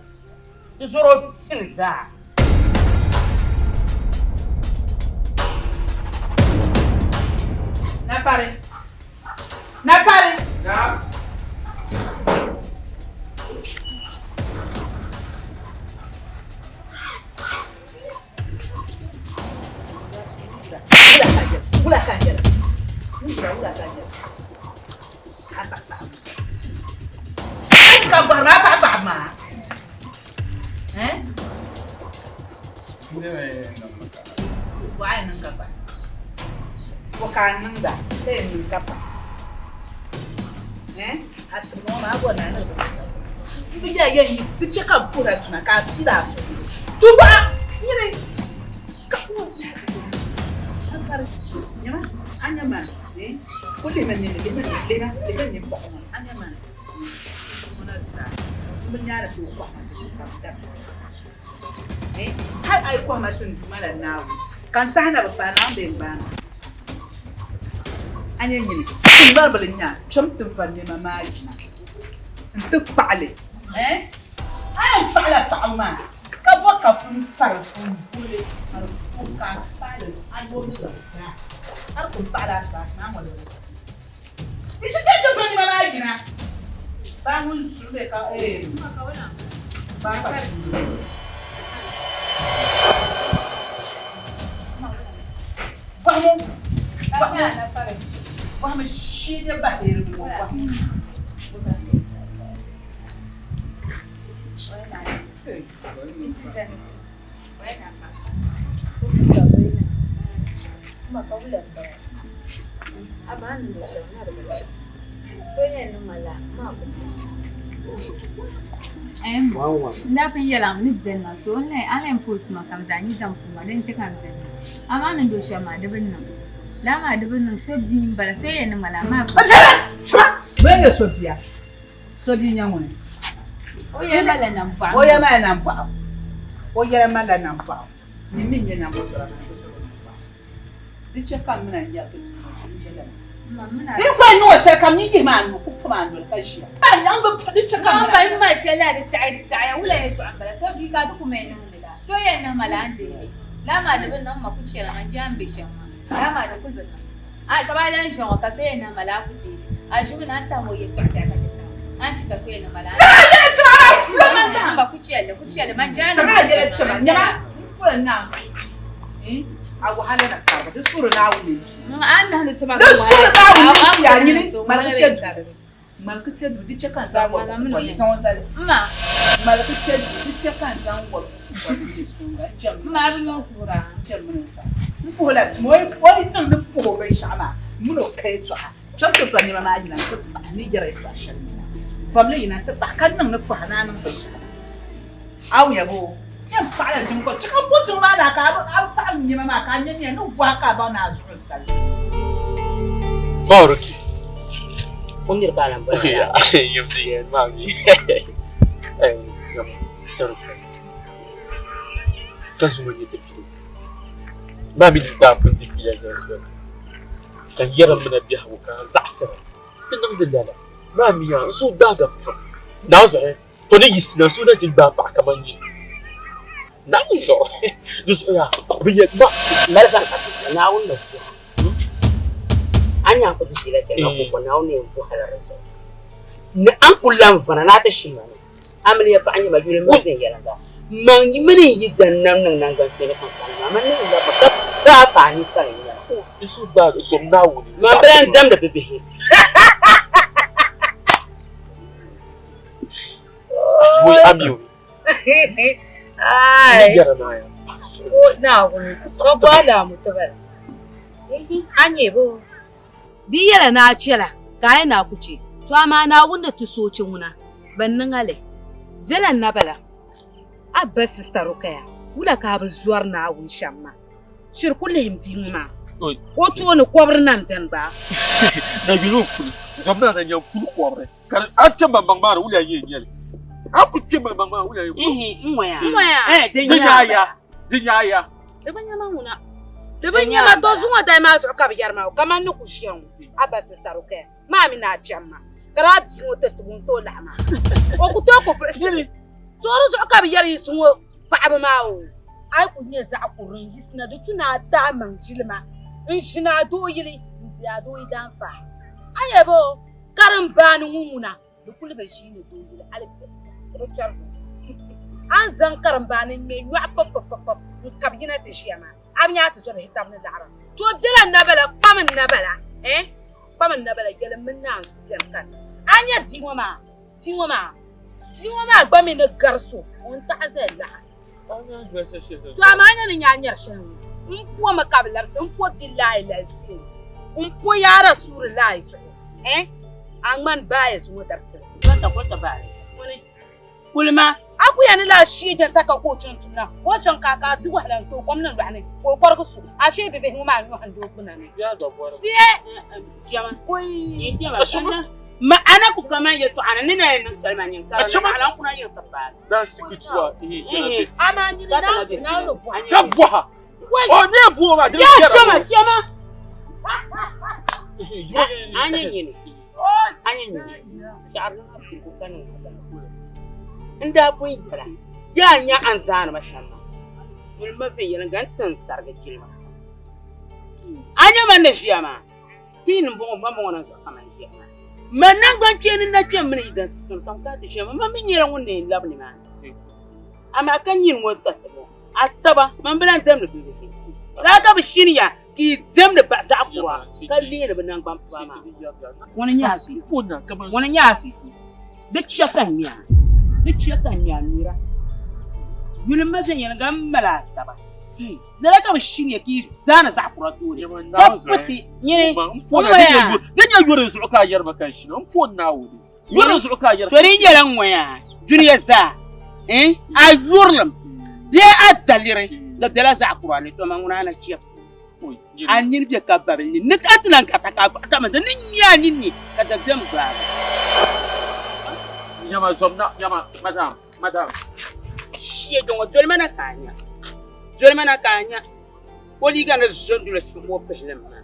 Di zɔr o sini zaa. Napari. Napari. Naam. Wula ka nyɛla. Wula wula ka nyɛla. Ka bɔhiri maa paɣa paɣaba maa. Eh? Bɔɣa yɛn niŋ ka paɣa. Bɔ ka a niŋda ka yɛn niŋ ka paɣa. Eh? A tiri ŋɔ maa bɔ naa ni n bi yɛla yɛn yi di chɛ ka puhira tuna ka a piila a suhu. Tu bɔɣa nyini ka nyama a nya maa eh? Ku lihimi nini lihimi lihima lihimi nini bɔɣu ŋɔ a nya maa ŋuna zaa n bi nyaari ti o kɔhima ti sokam dabili eh? Hal a yi kɔhima ti n Duuma la Naawuni ka n saha na bi paai Naawuni bee n gbaai ma a nya nyini tiŋgbani nya kpɛm ti va nɛma maa yina n-ti kpaɣi li eh? A yɛn kpaɣila paɣibu maa ka bo kafuni pa di puuni n-vuri li ka di kuui ka a paai li a yooi zaa a di kuli paɣila a zaa naa ŋɔ li Di si kpɛ ti va nɛma maa yina baa ŋun zuɣu bɛ ka eh baa pa Bɔhimu bɔhimu bɔhimu shii de bahiri ŋɔ bɔhimu. N daa pun yɛla ni beni maa so a ni pun tuma kam zaa n yi zaŋ puu maa din chɛ ka n beni maa amaa ni do shɛm maa di bi niŋ lala maa di bi niŋ so bia m-bala so yɛn niŋ ma lala maa. So bia So bia nyɛ ŋuni? O yɛla malila nambɔɣu. O yɛla malila nambɔɣu. O yɛla malila nambɔɣu. Nyini mi n-nyɛ nambɔzɔra maa, di zɔri o nambɔɣu. Di chɛ ka m mini a nya ti bia ŋɔ zuɣu n-je lala. Ni ko niŋ o shɛli kam ni yihi maa nuu ku fum a noli ka ʒiya. A nyaŋ bi di chɛ ka mina. N ma chɛ la di saɣi di saɣiya wula yɛltɔɣa m bala so bia ka di ku mali niŋdi la so yɛn niŋ ma la a ni deei li lala maa di bi niŋ ma ku chɛla man je a ni be shɛm maa lala maa di kuli bi niŋ a ka ba lan ʒiya ŋɔ ka so yɛn niŋ ma la a ku deei li a ʒimi ni a ni tahi ma o yɛltɔɣa biɛɣu ka ti niŋ a ni ti ka so yɛn niŋ ma la a ni deei li m ma ku chɛli ku chɛli man je a ni be shɛm maa man chɛla. A wahala na kariga di suhuri Naawuni ni Di suhuri Naawuni ni kpi a nini ŋmaligi kpe duu. Ŋmaligi kpe duu, di chɛ ka n zaŋ wɔbigu kukoli zaŋ o zali. Ŋmaligi kpe duu, di chɛ ka n zaŋ wɔbigu kukoli n-je suŋga n-chɛ mini o tɔha. M puhi la tuma o yi niŋ ni puhi o binshɛɣu maa m mini o ka yɛtɔɣa. Chaŋ ti va nɛma maa yina nti pahi ni yɛri yɛtɔɣ shɛli mi na. Vamli yina nti pahi ka niŋ ni pɔha ni a niŋ binshɛɣu maa. A wuya bo? Yɛn paɣila jiŋ kɔb. Chɛ ka m bo jiŋ maa na ka a bi paɣi n nɛma maa ka a nya nia ni wahi ka a baŋ ni a zuɣu n-sali. Baruki. O miri ka a lan boli ma yaa. Yim di yɛn maa mi. Ka zuŋɔ nyɛ ti pili. Maa mi di daa pun ti pila zali soli. Ka n yɛri m mina biɛhigu ka n zaɣisira. Di niŋdi lala. Maa mi yaa n suhu gbaagi pam. Naawuni zuɣu To ni yiɣisina so na ti gbaai paɣa kaman nyini. Naawuni zuɣu, di zuɣu yaa bɛ yɛli ma. Mali zaŋ ka ti ka Naawuni ni bɔha. A nya n ku ti ʒila kpɛna ko ko Naawuni yɛn bɔha la di zuɣu. Ni a ni kul lan vana ni a ti shihima ni amiliya paɣa nyɛ ma yuli m-mali viɛnyɛliŋga. Man mini n yidan nam niŋ naŋgbankpeeni kankani maa, man ni n lab ba ka a paai ninsal n-nyɛ ma. Di suhu gbaagi zom Naawuni. Man bi lan diɛmdi bibihi. Woi ami o. Ai. Naawuni ka bo alaamu tibali. A nyɛ bo. Bi yɛla ni a chɛla ka a yi na ku chɛ, to amaa Naawuni ni ti soochi ŋuna bɛ niŋ a li. Bela n na bala. A ba Sista Rukaya, wula ka a bi zɔri Naawuni shɛm maa? Shiri ku lihim bia ŋɔ maa. O tooni kɔbiri nam beni gba. Na yuli o puli, zom na na nya puli kɔbiri. Ka a kpɛ maŋmaŋ maa ni wula yɛn nyɛli? A ku kpɛ maŋmaŋ maa wula yɛn N-ŋɔya. Di nyaaya. Di nyaaya. Di bi nyama ŋuna. Di bi nyama to zuŋɔ dali maa zuɣu ka bi yɛri maa kamani ni ku ʒiya ŋɔ a ba sista Rukaya maa mi ni a kpɛm ma ka daa bia ŋɔ ti tibu n tooi laɣim maa o ku tooi ku buɣisili so di zuɣu ka bi yɛri yi zuŋɔ paɣaba maa o a yi ku nyɛ zaɣ kurili n yiɣisina di tu ni a taai maŋ jilima n ʒini a doo yili n di a doo yidaanfaa a nyɛ bo Karim baani ŋun ŋuna di kuli bi ʒiini doo yili hali piɛlli di bi kpɛri doo. A ni zaŋ karim baani ŋmɛ nyɔɣu pɔpɔpɔpɔp n-kabi yina ti ʒiya maa a bi nya a tizɔbihi tab ni laɣira. To bela n na bala kpam n na bala eh kpam n na bala yɛlim mini naanzu beni kani. A nya bia ŋɔ maa bia ŋɔ maa bia ŋɔ maa gba mi ni gari so o ni taɣi zali laɣa. To amaa a nya ni nya a nyari shɛli ŋɔ n pomi ka bi labisi n po bi laai lalisi n po yaara suuri laai zuɣu eh a ŋmani baaya zuŋɔ dabisili. Kulima. A ku yɛn ni laa shee dɛn ta ka ka o chaŋ tumda ka o chaŋ ka a ka a di wahala n tooi kom niŋ lɔɣu ni ka o kɔrigi su a shee bibihi ŋɔ maa nyɔhi n doo gbuna ni. Sie. Ma ana ku kaman yɛltɔɣa ni ni na yɛn niŋ shɛli maa nyin kara ni naɣila n kuna yɛn ka paagi. Dan siki tuwa eh Ama nyini na na no bɔha. Ka bɔha. O ne bɔha ma din Ya chama chama. Anya nyini. Anya nyini. Shɛɣari ni ti ku ka niŋ n daa pun yɛla yaa nya an zaani ma shɛm maa yuli ma viɛnyɛliŋga n tin sarigi jilima a nya man ni ʒiya maa Ti ni bɔŋɔ man bɔŋɔ na zuɣu ka man ʒiya maa. Man naŋgban kpeeni na kpɛm mini yi dansi sɔŋ ka ti ʒiya maa, man mi nyɛla ŋun na yɛn labi nimaani. Amaa ka nyini ŋɔ ka ti bɔ a taba, man bi lan diɛmdi bibihi. Lala ka bɛ shini ya ka yi diɛmdi zaɣ kura ka leeri bɛ naŋgban puba maa. Ŋuni n-nyɛ a suhu? Ŋuni n-nyɛ a suhu? Di chɛ ka n ŋme a, di chɛ ka n ŋme a nira. Yuli ma viɛnyɛliŋga m-mali a taba. Lala ka bɛ shini ya ka yi zaani zaɣ kura tooni, ka piti nyini ŋ-ŋɔya. Di nyɛ yuri zuɣu ka a yɛri ma ka n shini, m po Naawuni, yuri zuɣu ka a yɛri. To di nyɛla ŋ-ŋɔya dunia zaa, eh, a yurilim bee a daliri di bela zaɣ kura ni, to man ŋuna a na chɛbisi a nini be ka babili ni, ni ka ti lan garita ka a gbaɣi kaman di ni nya a nini ni ka dabiɛm gbaag a. Nyama zomna, nyama, madam. Madam. Shie dɔŋɔ doli ma na ka a nya. Doli ma na ka a nya. O liiga ni zo n-doli o pihilim maa.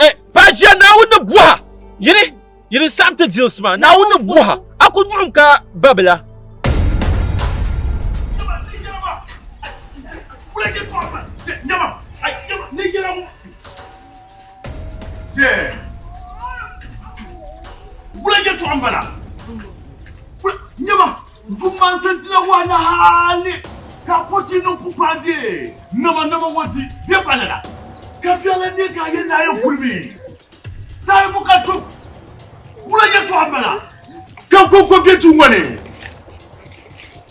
Eh, pa! A ʒiya Naawuni ni bɔha. Yini, yini saɣim ti deals maa. Naawuni ni bɔha. A ku nyuɣim ka babila. Wula yɛltɔɣa m-bala? Nyama, Zumansa dila wahala hali ka a kɔchi niŋ kukpaɣu deei nama nama ŋɔ di bɛ pa lala ka biɛla ne ka a yɛn naai n-kulimi tayibu ka tum wula yɛltɔɣa m-bala ka n kɔŋko be duu ŋɔ ni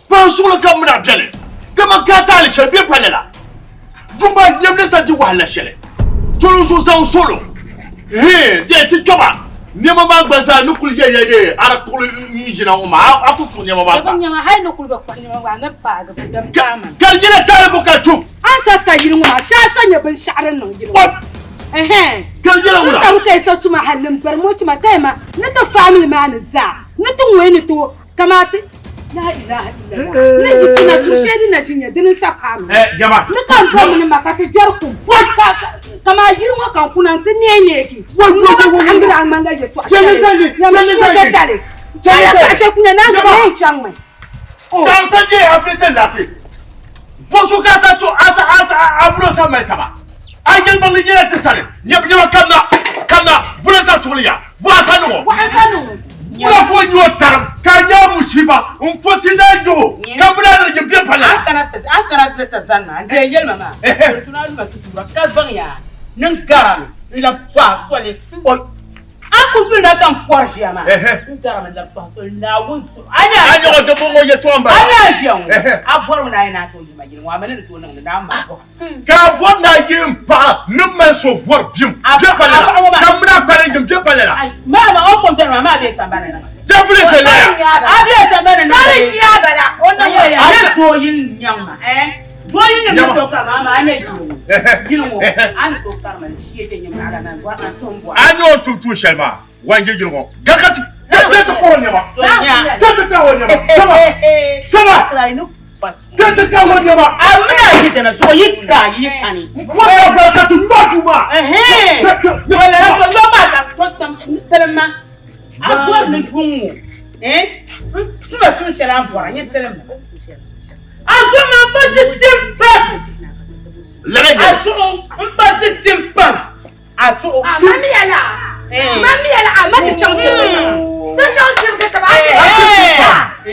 paɣa suɣili ka mini a beni dama ka a taali shɛli bɛ pa lala Zumba nyam ni sa di wahala shɛli tolo zuɣu zaŋ solo hee dee ti kpɛba nɛma maa gba zaa ni kuli yɛliya dee a di kpuɣili n yina ŋɔ maa a ku kpuɣi nɛma maa gba. Nɛma hali ni kuli bi kpuɣi nɛma maa ni paagi bi din paai maa. Ka di nyɛla taali bo ka tum. A ni sa ka yili ŋɔ maa shee a sa nyɛ binshɛɣu din niŋ yili ŋɔ. Ɛhɛn. Ka di nyɛla wula. Sista Ruka sa tuma hali n bari mochi ma tayima ni ti family maa ni zaa ni ti ŋɔi ni to Kamati la ilaha illallah ni yiɣisi na tuun shɛli din na ʒi nyɛ dini n-sa paai ma. Ni ka n ba mini ma ka ti gbɛri kum kaman yili ŋɔ ka n kuna nti neei neegi n naba kaɣimbila a ŋmanila yɛltɔɣa shɛli nyami shee tali ka yɛltɔɣa shɛli ku nyɛ naanzu bee n chaŋ mi. Bɔzu ka a sa to a sa a sa a bulo sa mali taba a yɛlimaŋli nyɛla ti sani nyɛma kamina kamina bula sa tuɣili ya bu a sa niŋo bula ko nyɛ o tarim ka a nyɛ musiba n po ti na nyuhu ka bula ni nyɛ bɛ pala an kana ti ta zani maa n deei yɛlima maa tuna luma ti tuura ka zaŋ ya niŋ garami n labi tɔha soli A ku yulina ka n pɔri ʒiya maa, n garimi n-labi tɔhi soli Naawuni zuɣu. A nya a nya di bɔŋɔ yɛtɔɣa m-bala. A nya a ʒiya ŋɔ, a bɔrimi ni a yi naan tooi yihi ma yili ŋɔ, a mi ni di tooi niŋ li Naawuni maa bɔha. Ka a bɔri ni a yi m paɣa ni mali so vɔri bim bɛ pa lala, ka m mini a kpalim yim bɛ pa lala. Maa maa, o kom bɛri maa, maa bɛ sambani ni. Jɛfuli Sɛlaya. A bɛ sambani ni. Ka di nya bala, o niŋ ma ya. A ni tooi yili nyaŋ ma, eh? Doo yi ni mi tooi karima, amaa a nya yili ŋɔ, yili ŋɔ, a ni tooi karima ni shee chɛ nyɛ naɣila maa, bɔri a suhu m-bɔri. A ni o tum tuun shɛli maa, wa n-je yili ŋɔ. Gari ka ti ka ti kɔri nɛma. Ka ti ka o nɛma. Kama, kama, ka ti ka o nɛma. A mini a yidana zuɣu yi tira yi kani. N kɔri ya gba ka ti ŋma duu maa. Wala lɔ maa ka to tam tilim ma. A bɔri ni yuŋ ŋɔ, n tuma tuun shɛli a ni bɔra nyɛ tilim ma. A zuɣu maa m-pa di tim pam. A zuɣu m-pa di tim pam. A zuɣu. A ma mi yɛla. Ma mi yɛla a ma ti chaŋ chirigi taba. Ti chaŋ chirigi taba a ti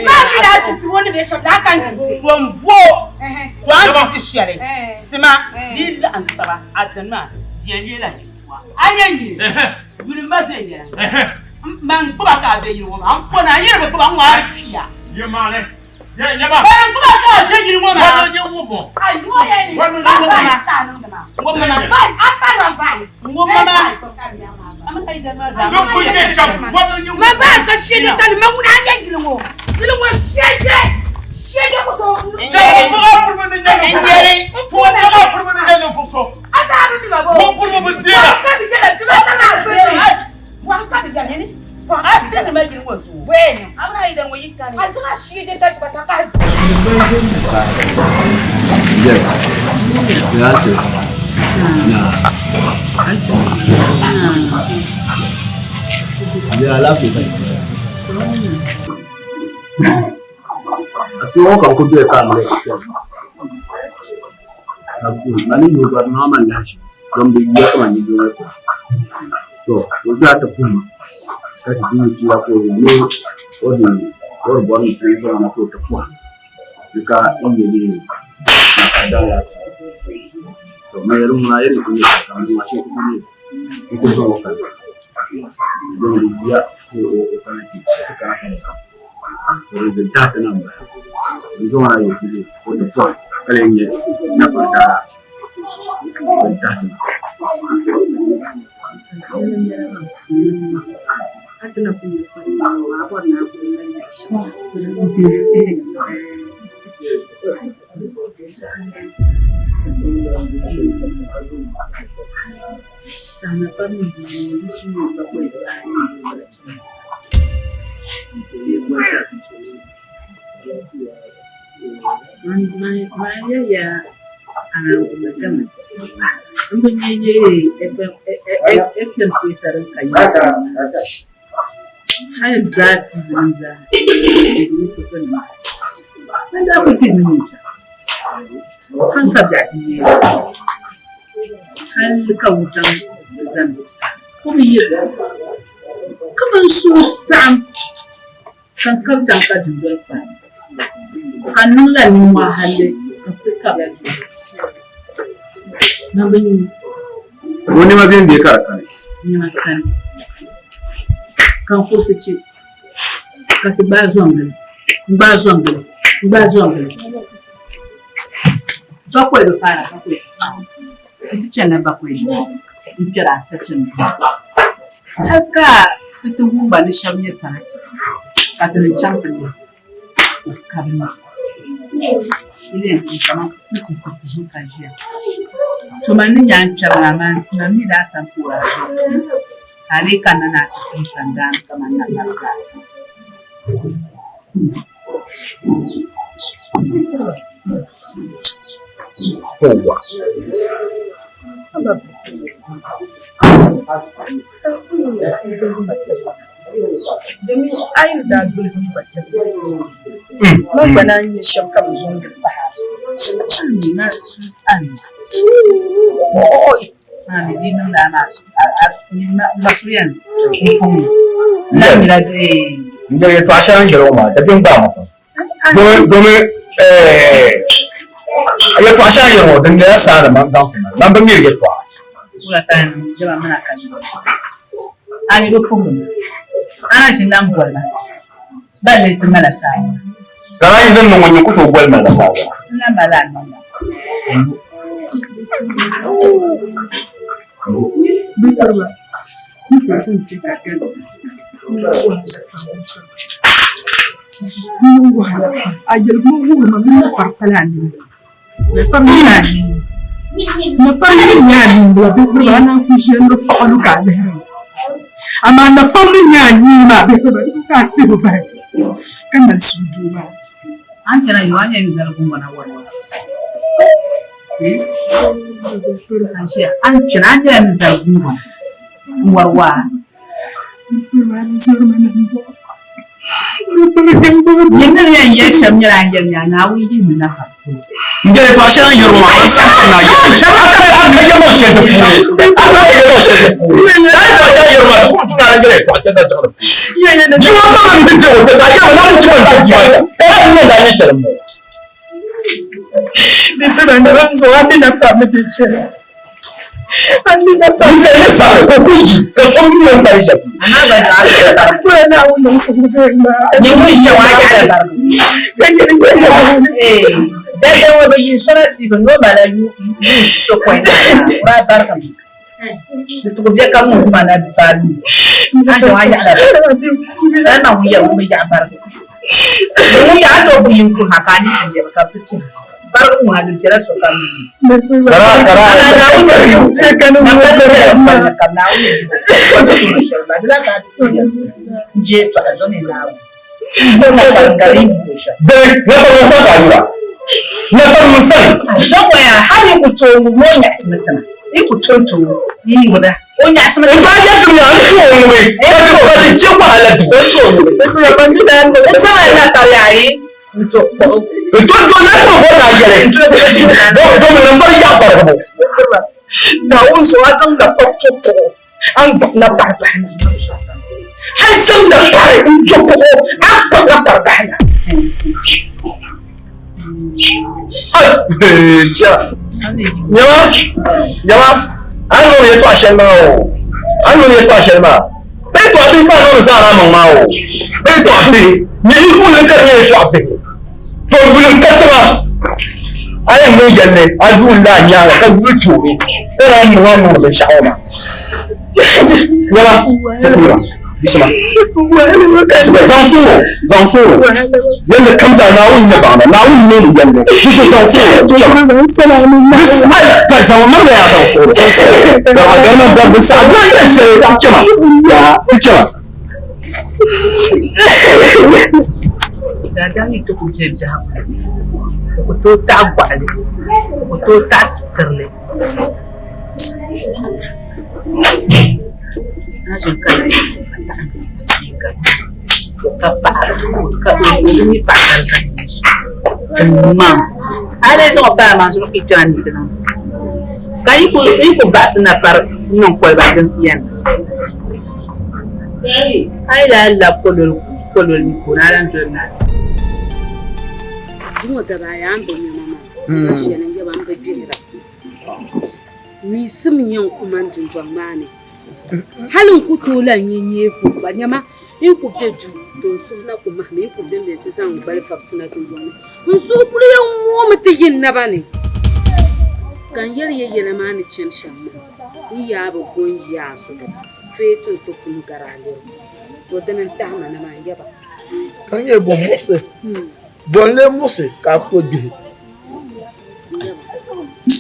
Ma mi la ti ti o ni be shɛm la a ka n ti. To m bo to a ni ti shɛli sima di yi laɣim taba a dini maa di yɛn leela yɛltɔɣa. A nyɛ nyini yuli m ba viɛnyɛla man gbuba ka a be yili ŋɔ maa n kona a nyɛ di bi gbuba n ŋɔ a kpiya. Bari gbuba ka a be yili ŋɔ maa. Ma ba ka shege tali ma ŋuna a nyɛ yili ŋɔ yili ŋɔ shege shege ku tooi a daa bi mi ba bo ka bi yɛla dibata maa gbuni bɔhim ka bi yɛli ni bɔhim ka bi yɛli bɔyɛni a zaŋ a shege ka dibata ka Asiŋɔ ka n ku doya ka a mali ka mani nuu gba niŋ ma lahiʒi din bi yuya kaman nidoo ŋɔ polo. To ka o zaa ti puhi ma ka ti di fiila ka o yɛli ni o di bɔri ni ti zaŋ na ka o ti puhi ni ka n yɛ li ka daŋ laati. To man yɛli ŋuna yɛli ku nyɛ ka man maa shee ku nyɛ n ku zaŋ o kana din bi yuya ka o kana kpe ka ti kana ka ka di di tahi ti na m-bala. N zaŋ o na yɛli ti o ti pɔri ka lee nyɛ napɔri daa din tahi ti na. N bi nya FM teesa din ka yɛla hali zaa TV nim zaa n di ni nima. Ban daa kuli pili ni kpɛm hali ka biɛɣu ti neei hali ka wuntaŋ zani zuɣusaa o bi yiri kaman suhu saɣim ka n kabi chaŋ ka dundoli kpahi ka n niŋ la nimmɔhi hali n ti kabila duu man bi nyu. O nɛma beni bee ka di kani? Nɛma kani ka n kurisi che ka ti gbaai zom gili n-gbaai zom gili n-gbaai zom gili bakɔi bi paara bakɔi n ti chanila bakɔi n-kpɛri ata chani hali ka ti ti wum ba ni shɛba nyɛ sarati ka ti ni chaŋ ti lihi ka bɛ niŋ di yɛn ti kaman kuku ka ʒiya to man ni nya n kpɛri maa man mi daa sa n-poori a zuɣu ka a lee kanna ni a ti kpi sandaani kaman napari laasabu. Yawwa. Domin a yi ni daa gbuligi m ba tibili, man gba naan nya shɛm ka bɛ zo n-gili pahi a zuɣu. N yɛli yɛltɔɣa shɛli n yɛli ŋɔ maa dabiɛm gbaai ma pam domi yɛltɔɣa shɛli n yɛli ŋɔ din nyɛla saani man zaŋ ti ma man bi miri yɛltɔɣa. Ka a yi din niŋ ŋɔ nyɛ ku tooi boli ma la saawara. Amaa napɔŋ ni nyɛ a nyee maa bɛ ba zuɣu ka a fihi bahi ka mali suhudoo maa. A ni chana yɔ, a nyɛla ni zali guŋgona wari waa. A ni chana, a nyɛla ni zali guŋgona n-wari waa. Nyini ni yɛn yɛli shɛm nyɛla a ni yɛli ni a Naawuni yihimi na ha polo. N yɛli yɛtɔɣa shɛli a ni yɛri ŋɔ maa, a ni saɣim ni a yɛli. A ka yɛlima shɛli di puuni. A ka yɛlima shɛli di puuni. A yɛtɔɣa shɛli a ni yɛri maa, di ku tu ni a ni yɛli yɛtɔɣa shɛli na jiɣi di puuni. Bia ŋɔ ka bɛ ni ti o ka a yɛli ma, Naawuni chɛ ma n-ti bia maa ka a ni yɛn daa nyɛ shɛli m-bɔŋɔ. Ninsal ni sabiri ka o ku yi, ka so mi o kpali shɛm. Naawuni zuɣu a zaŋ napɔŋ to kuɣu a ni gbubi napari bahi na. A zaŋ napari n-to kuɣu a ni gbubi napari bahi na. Nyama, nyama, a ni niŋdi yɛtɔɣa shɛli maa o, a ni niŋdi yɛtɔɣa shɛli maa, bɛ yɛtɔɣa bihi maa niŋdi zaara maŋ maa o, bɛ yɛtɔɣa bihi, nyɛ yi yuli ka di nyɛ yɛtɔɣa bihi, to yuli n ka tiŋa, a yɛn niŋ yɛlli a yuun la a nyaaŋa ka yuli tooni ka naan niŋ a niŋdi binshɛɣu ŋɔ maa. Nyama, Bisima. Zaŋ suŋo, zaŋ suŋo. Yɛlli kam zaa Naawuni nyɛ baŋda, Naawuni mi ni yɛlli. Bisho zaŋ suŋo chɛma. Bis ai ka zaŋ miri na yaa zaŋ suŋo, zaŋ suŋo. Garima garima gba bin saɣa gba yɛli shɛli chɛma. Chɛma. Daadam yi ti ku be biɛhigu ni, o ku tooi taɣi gɔɣili, o ku tooi taɣi sitirili. Na ʒini ka na ka paɣa ka o di mi paɣa ka zaŋ maŋ a lee zaŋ o paai maa zuɣu ku kpɛna ni ti niŋ ka yi ku baɣasi na pari niŋ koliba din yɛn a yi lahi labi kololi kololi ni ka o naa lahi doli na. Zuŋɔ daba ayi a ni bi nya ma maa ka shɛli n-yaba m bi gbihira. Miisim n-nyɛ n ku man dundɔŋ maa ni. Hal n ku tooi lan nya nyee vuhi gba. Nyama, n ku be duu, to n suhu na ku mahimi, n ku bembe nti zaŋ n gbali vabisina dundɔŋ ni. N suhu kul yɛn ŋoomi ti yi n naba ni. Ka n yɛli ya yɛla maa ni chani shɛm maa, n yaa bi go n yi a zuɣu, tooi ti n ti kum gari a lirigu. To dini n-tahi ma na maa, n yaba. Ka di nyɛ bɔ muɣisi, bɔ n-lee muɣisi ka a ku tooi gbihi?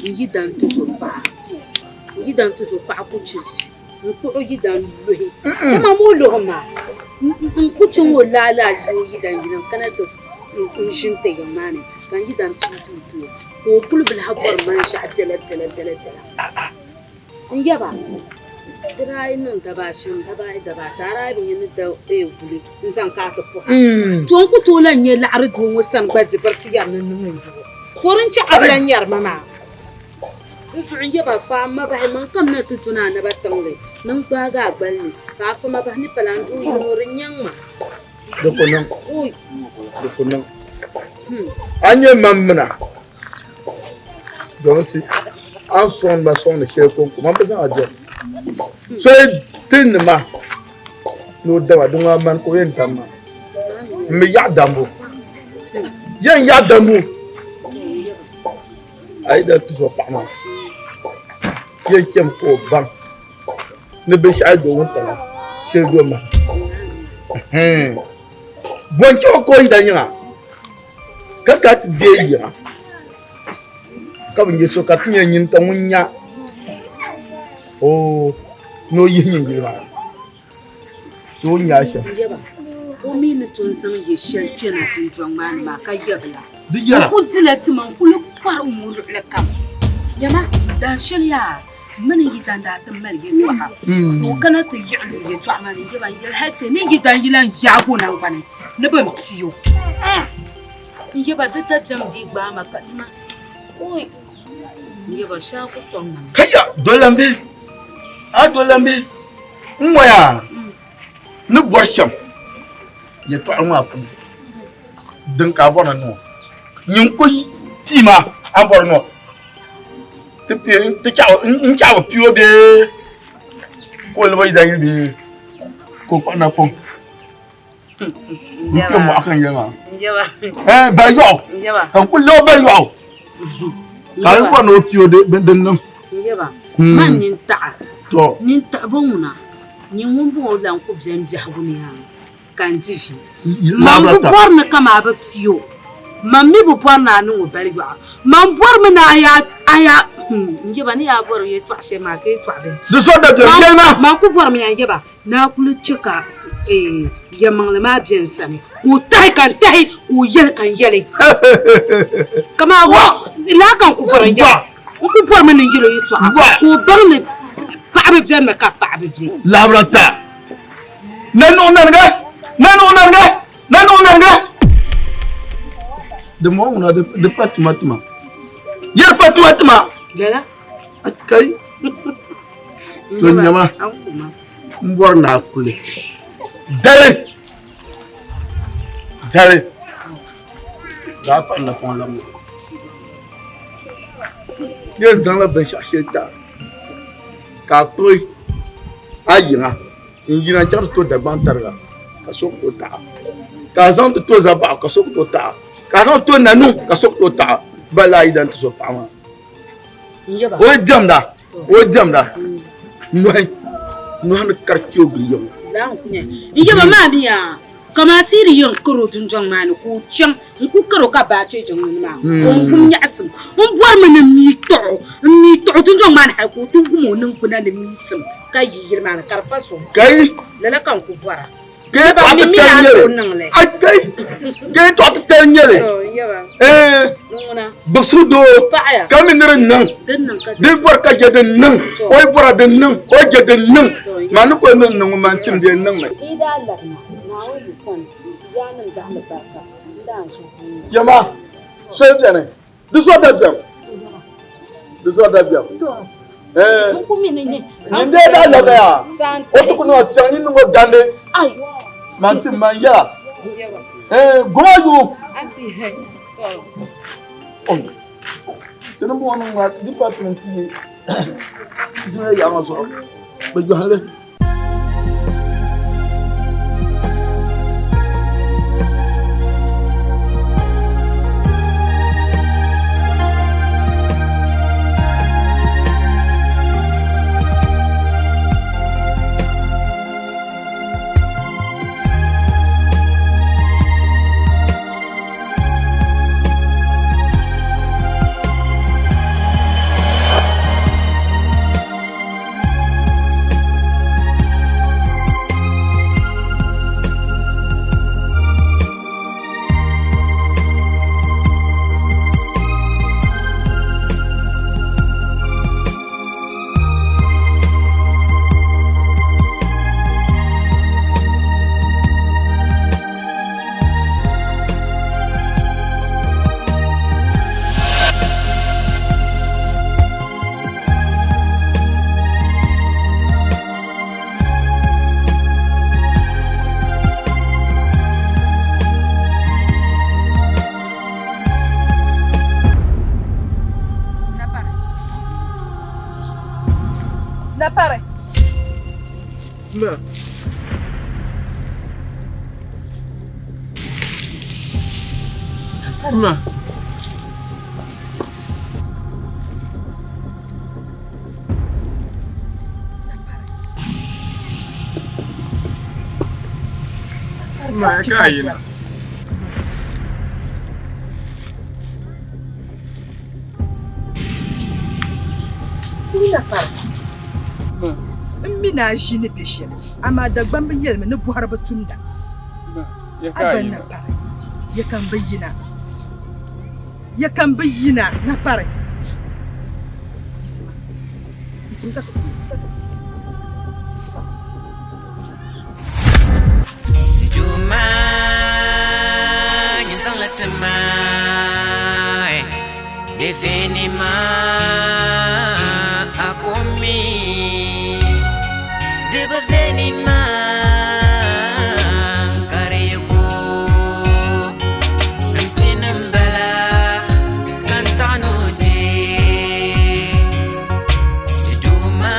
N yidan tuzo paɣa, n yidan tuzo paɣa ku chaŋ n kpuɣi o yidan luhi dama ma o luhi maa n ku chaŋ o laalaa yi o yidan yili n kana ti n ʒini ti yiŋ maa ni ka n yidan pii duu ti o ka o kuli bi lahi bɔri ma n-ʒiɛɣu biɛla biɛla biɛla biɛla. N yaba, di daa yi niŋ daba ashɛm, daba ayi, daba ata, a daa yi bi nya ni da guli n-zaŋ ka a ti puhi a. To n ku tooi lan nya laɣiri doo ŋɔ sani gba di biri ti yɛri ni niŋ n yubu. To din chɛ a bi lan nyari ma maa. N zuɣu n yaba, fa m ma bahi, man kam na ti dɔni a naba tiŋli ni n gbaagi a gbali ni, ka a fa ma bahi ni pala n doo yili ŋɔ, di nyaŋ ma. Di ku niŋ, di ku niŋ. A nyɛ man mina. Domin a ni sɔŋdi ma sɔŋdi shɛli kɔŋko man bi zaŋ a doli. So yi ti ni ma ni o daba di ŋɔ mani ka o yɛn dam ma. M bi yaɣi dambu. Yɛn yaɣi dambu. A yi daa tuzo paɣa maa yɛn chɛmi ka o baŋ ni binshɛɣu yi do wuntaŋa shɛli do ma. Bɔ n-chɛ o ka o yi daa yiŋa? Ka ka ti deei yiŋa, ka bi nya so ka ti nya nyini ka ŋun nya o ni o yihi nyin yili maa ni o nya shɛm. Yaba, o mi ni ton zaŋ yɛ shɛli kpɛna dundɔŋ maa ni maa ka yabila. Di yɛra. N ku dila tima n-kuli kparim o luɣili kam. Yama, daan shɛli yaa mini yidan daa ti mali yɛtɔɣa ka o kana ti yiɣili o yɛtɔɣa maa ni yaba n-yɛli hali ti ni yidan yi lan yaag o naŋgbani ni bɛ ni ti o. N yaba di dabiɛm dii gbaai ma ka nima oi n yaba shee ku sɔŋ ma. Kaya dolambi a dolambi n ŋɔya ni bɔri shɛm yɛtɔɣa ŋɔ a puuni din ka a bɔri ni ŋɔ nyin ku tii ma a ni bɔri ŋɔ ti pi ti chaɣu n chaɣu pi o bee ka o lab o yidan yili bee ka o kpuɣi napɔŋ n kpɛ mɔɣu ka n yɛli maa ɛɛ bali yɔɣu ka n kuli lab bali yɔɣu ka n bɔri ni o pi o din niŋ man nyin taɣa nyin taɣa bɔ ŋuna nyin ŋun bɔŋɔ lan ku beni biɛhigu ni yaa ka n di vi. Man bi bɔri ni kaman a bi pi o, man mi bi bɔri ni a niŋ o bali yɔɣu. Man bɔrimi ni a yaa, a yaa, hmm, n yaba ni yaa bɔri yɛtɔɣ shɛli maa ka yɛtɔɣ bini. Di so dabiɛm yɛli ma. Man ku bɔrimi ya n yaba ni a kuli chɛ ka eh, yɛlimaŋli maa be n sani, ka o tahi ka n tahi, ka o yɛli ka n yɛli. Kaman laa ka n ku bɔri n yaba. N ku bɔrimi ni n yɛl o yɛtɔɣa ka o baŋ ni paɣiba benimi ka paɣiba be. Labira ta. Nanuɣu naniga! Nanuɣu naniga! Nanuɣu naniga! Di mɔŋ ŋuna di pa tuma tuma. Yɛri pa tuma tuma. Lala? Kai. To nyama n bɔri ni a kuli dali dali daa kpahi napɔŋ lam ŋɔ. Yɛn zaŋla binshɛɣu shɛli ti a ka a kpuɣi a yiŋa n-yina n-chaŋ ti to Dagbaŋ tariga ka so ku tooi taɣi a, ka a zaŋ ti to Zabaɣu ka so ku tooi taɣi a, ka a zaŋ ti to Nanuŋ ka so ku tooi taɣi a. Ba laa yi dan ti so paɣa maa, o yi diɛmda, o yi diɛmda nɔhi, nɔhi ni kari kpe o gili yiŋa. N yaba maa mi yaa, kaman ti yi di yɛn kari o dundɔŋ maa ni ka o chaŋ n-ku kari o ka baai kpe jiŋli ni maa, ka o gum nyaɣisim. N bɔrimi ni m mi tɔɣ o, m mi tɔɣ o dundɔŋ maa ni hal ka o ti wum o niŋgbuna ni miisim ka yi yili maa ni ka di pa so. Kai! Lala ka n ku bɔra. Ka yɛtɔɣa titali n-nyɛ li. Ai kai! Ka yɛtɔɣa titali n-nyɛ li. Eh, gbuɣisigu doo ka mi ni di niŋ di bɔri ka je din niŋ o yi bɔra din niŋ o je din niŋ maa ni kuli ni niŋ ŋun maa n-tim di yɛn niŋmi. Yɛma soli beni di zuɣu dabiɛm di zuɣu dabiɛm eh, nyin dee daa labina yaa o ti ku niŋ a fiɛŋ nyin niŋ o gandi man tim man yɛla eh, goma yubu ti ni bɔŋɔ niŋ ŋa department yi dunia yaɣa ŋɔ zuɣu bɛ yɔhili. Napari. Ma. Ma. Ma ka yina. N mi ni a ʒi ni be shɛli, amaa Dagbamba yɛlimi ni bɔhiri bi tumda. A gba na pari, ya ka m bi yina. Ya ka m bi yina na pari. Yiɣisima, yiɣisimi ka ti kuli. Juma, nyin zaŋla ti ma, di ma a kumi. Di bi vini ma ka di yi ku. N pini m-bala ka n taɣi ni o deei. Di Duuma,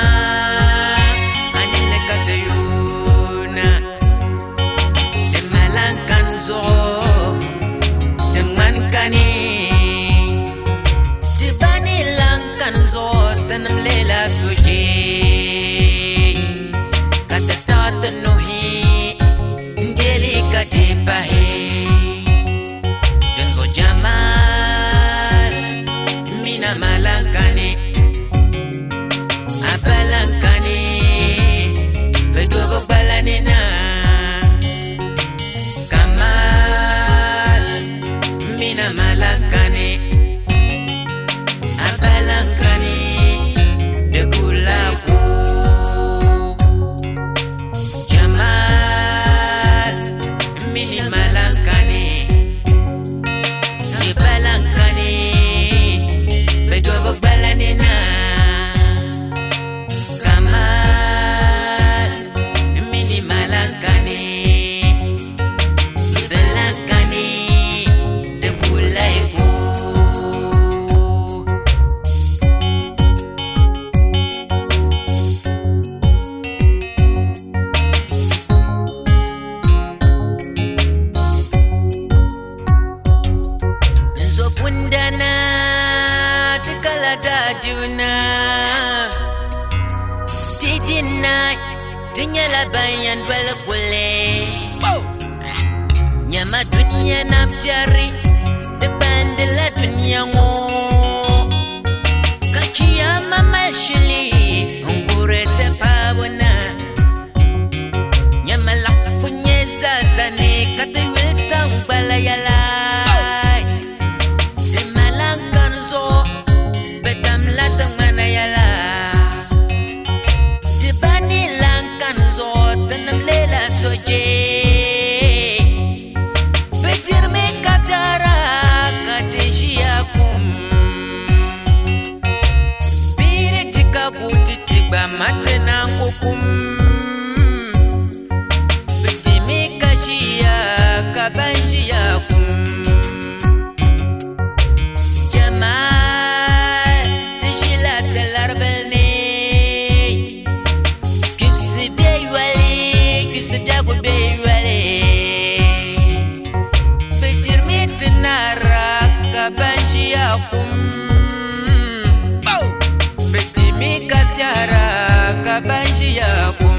a ninni ka ti yuuna. Di mala n-kani zuɣu, di ŋmani kani. Ti ba ni lan kani zuɣu, tinim leela sujee. Ka ti taɣi ti nuhi n-deei li ka deei pahi. Dinzuɣu Jamal mini a ma lan kani, a ba lan kani, bɛ dobi gbala ni na. Kamal mini a ma lan kani, a ba lan kani, di ku lahi ku. Jamal mini ma lan kani, di ba lan kani, bɛ dobi gbala ni na. Kamal mini ma lan kani, di lan kani, di ku lahi ku. Nzo pundana ti kala daadibna ti dina ti nyɛla ban yɛn doli kuli nyama dunia nam tɛri di kpandila dunia ŋɔ ka chiyaama mali shili n-guri ti paabu na Nyama laɣifu nyɛ zaasa ni ka ti yuli taŋgbala yɛla. kum. Bɛ timi ka biɛhira ka ban ʒiya kum.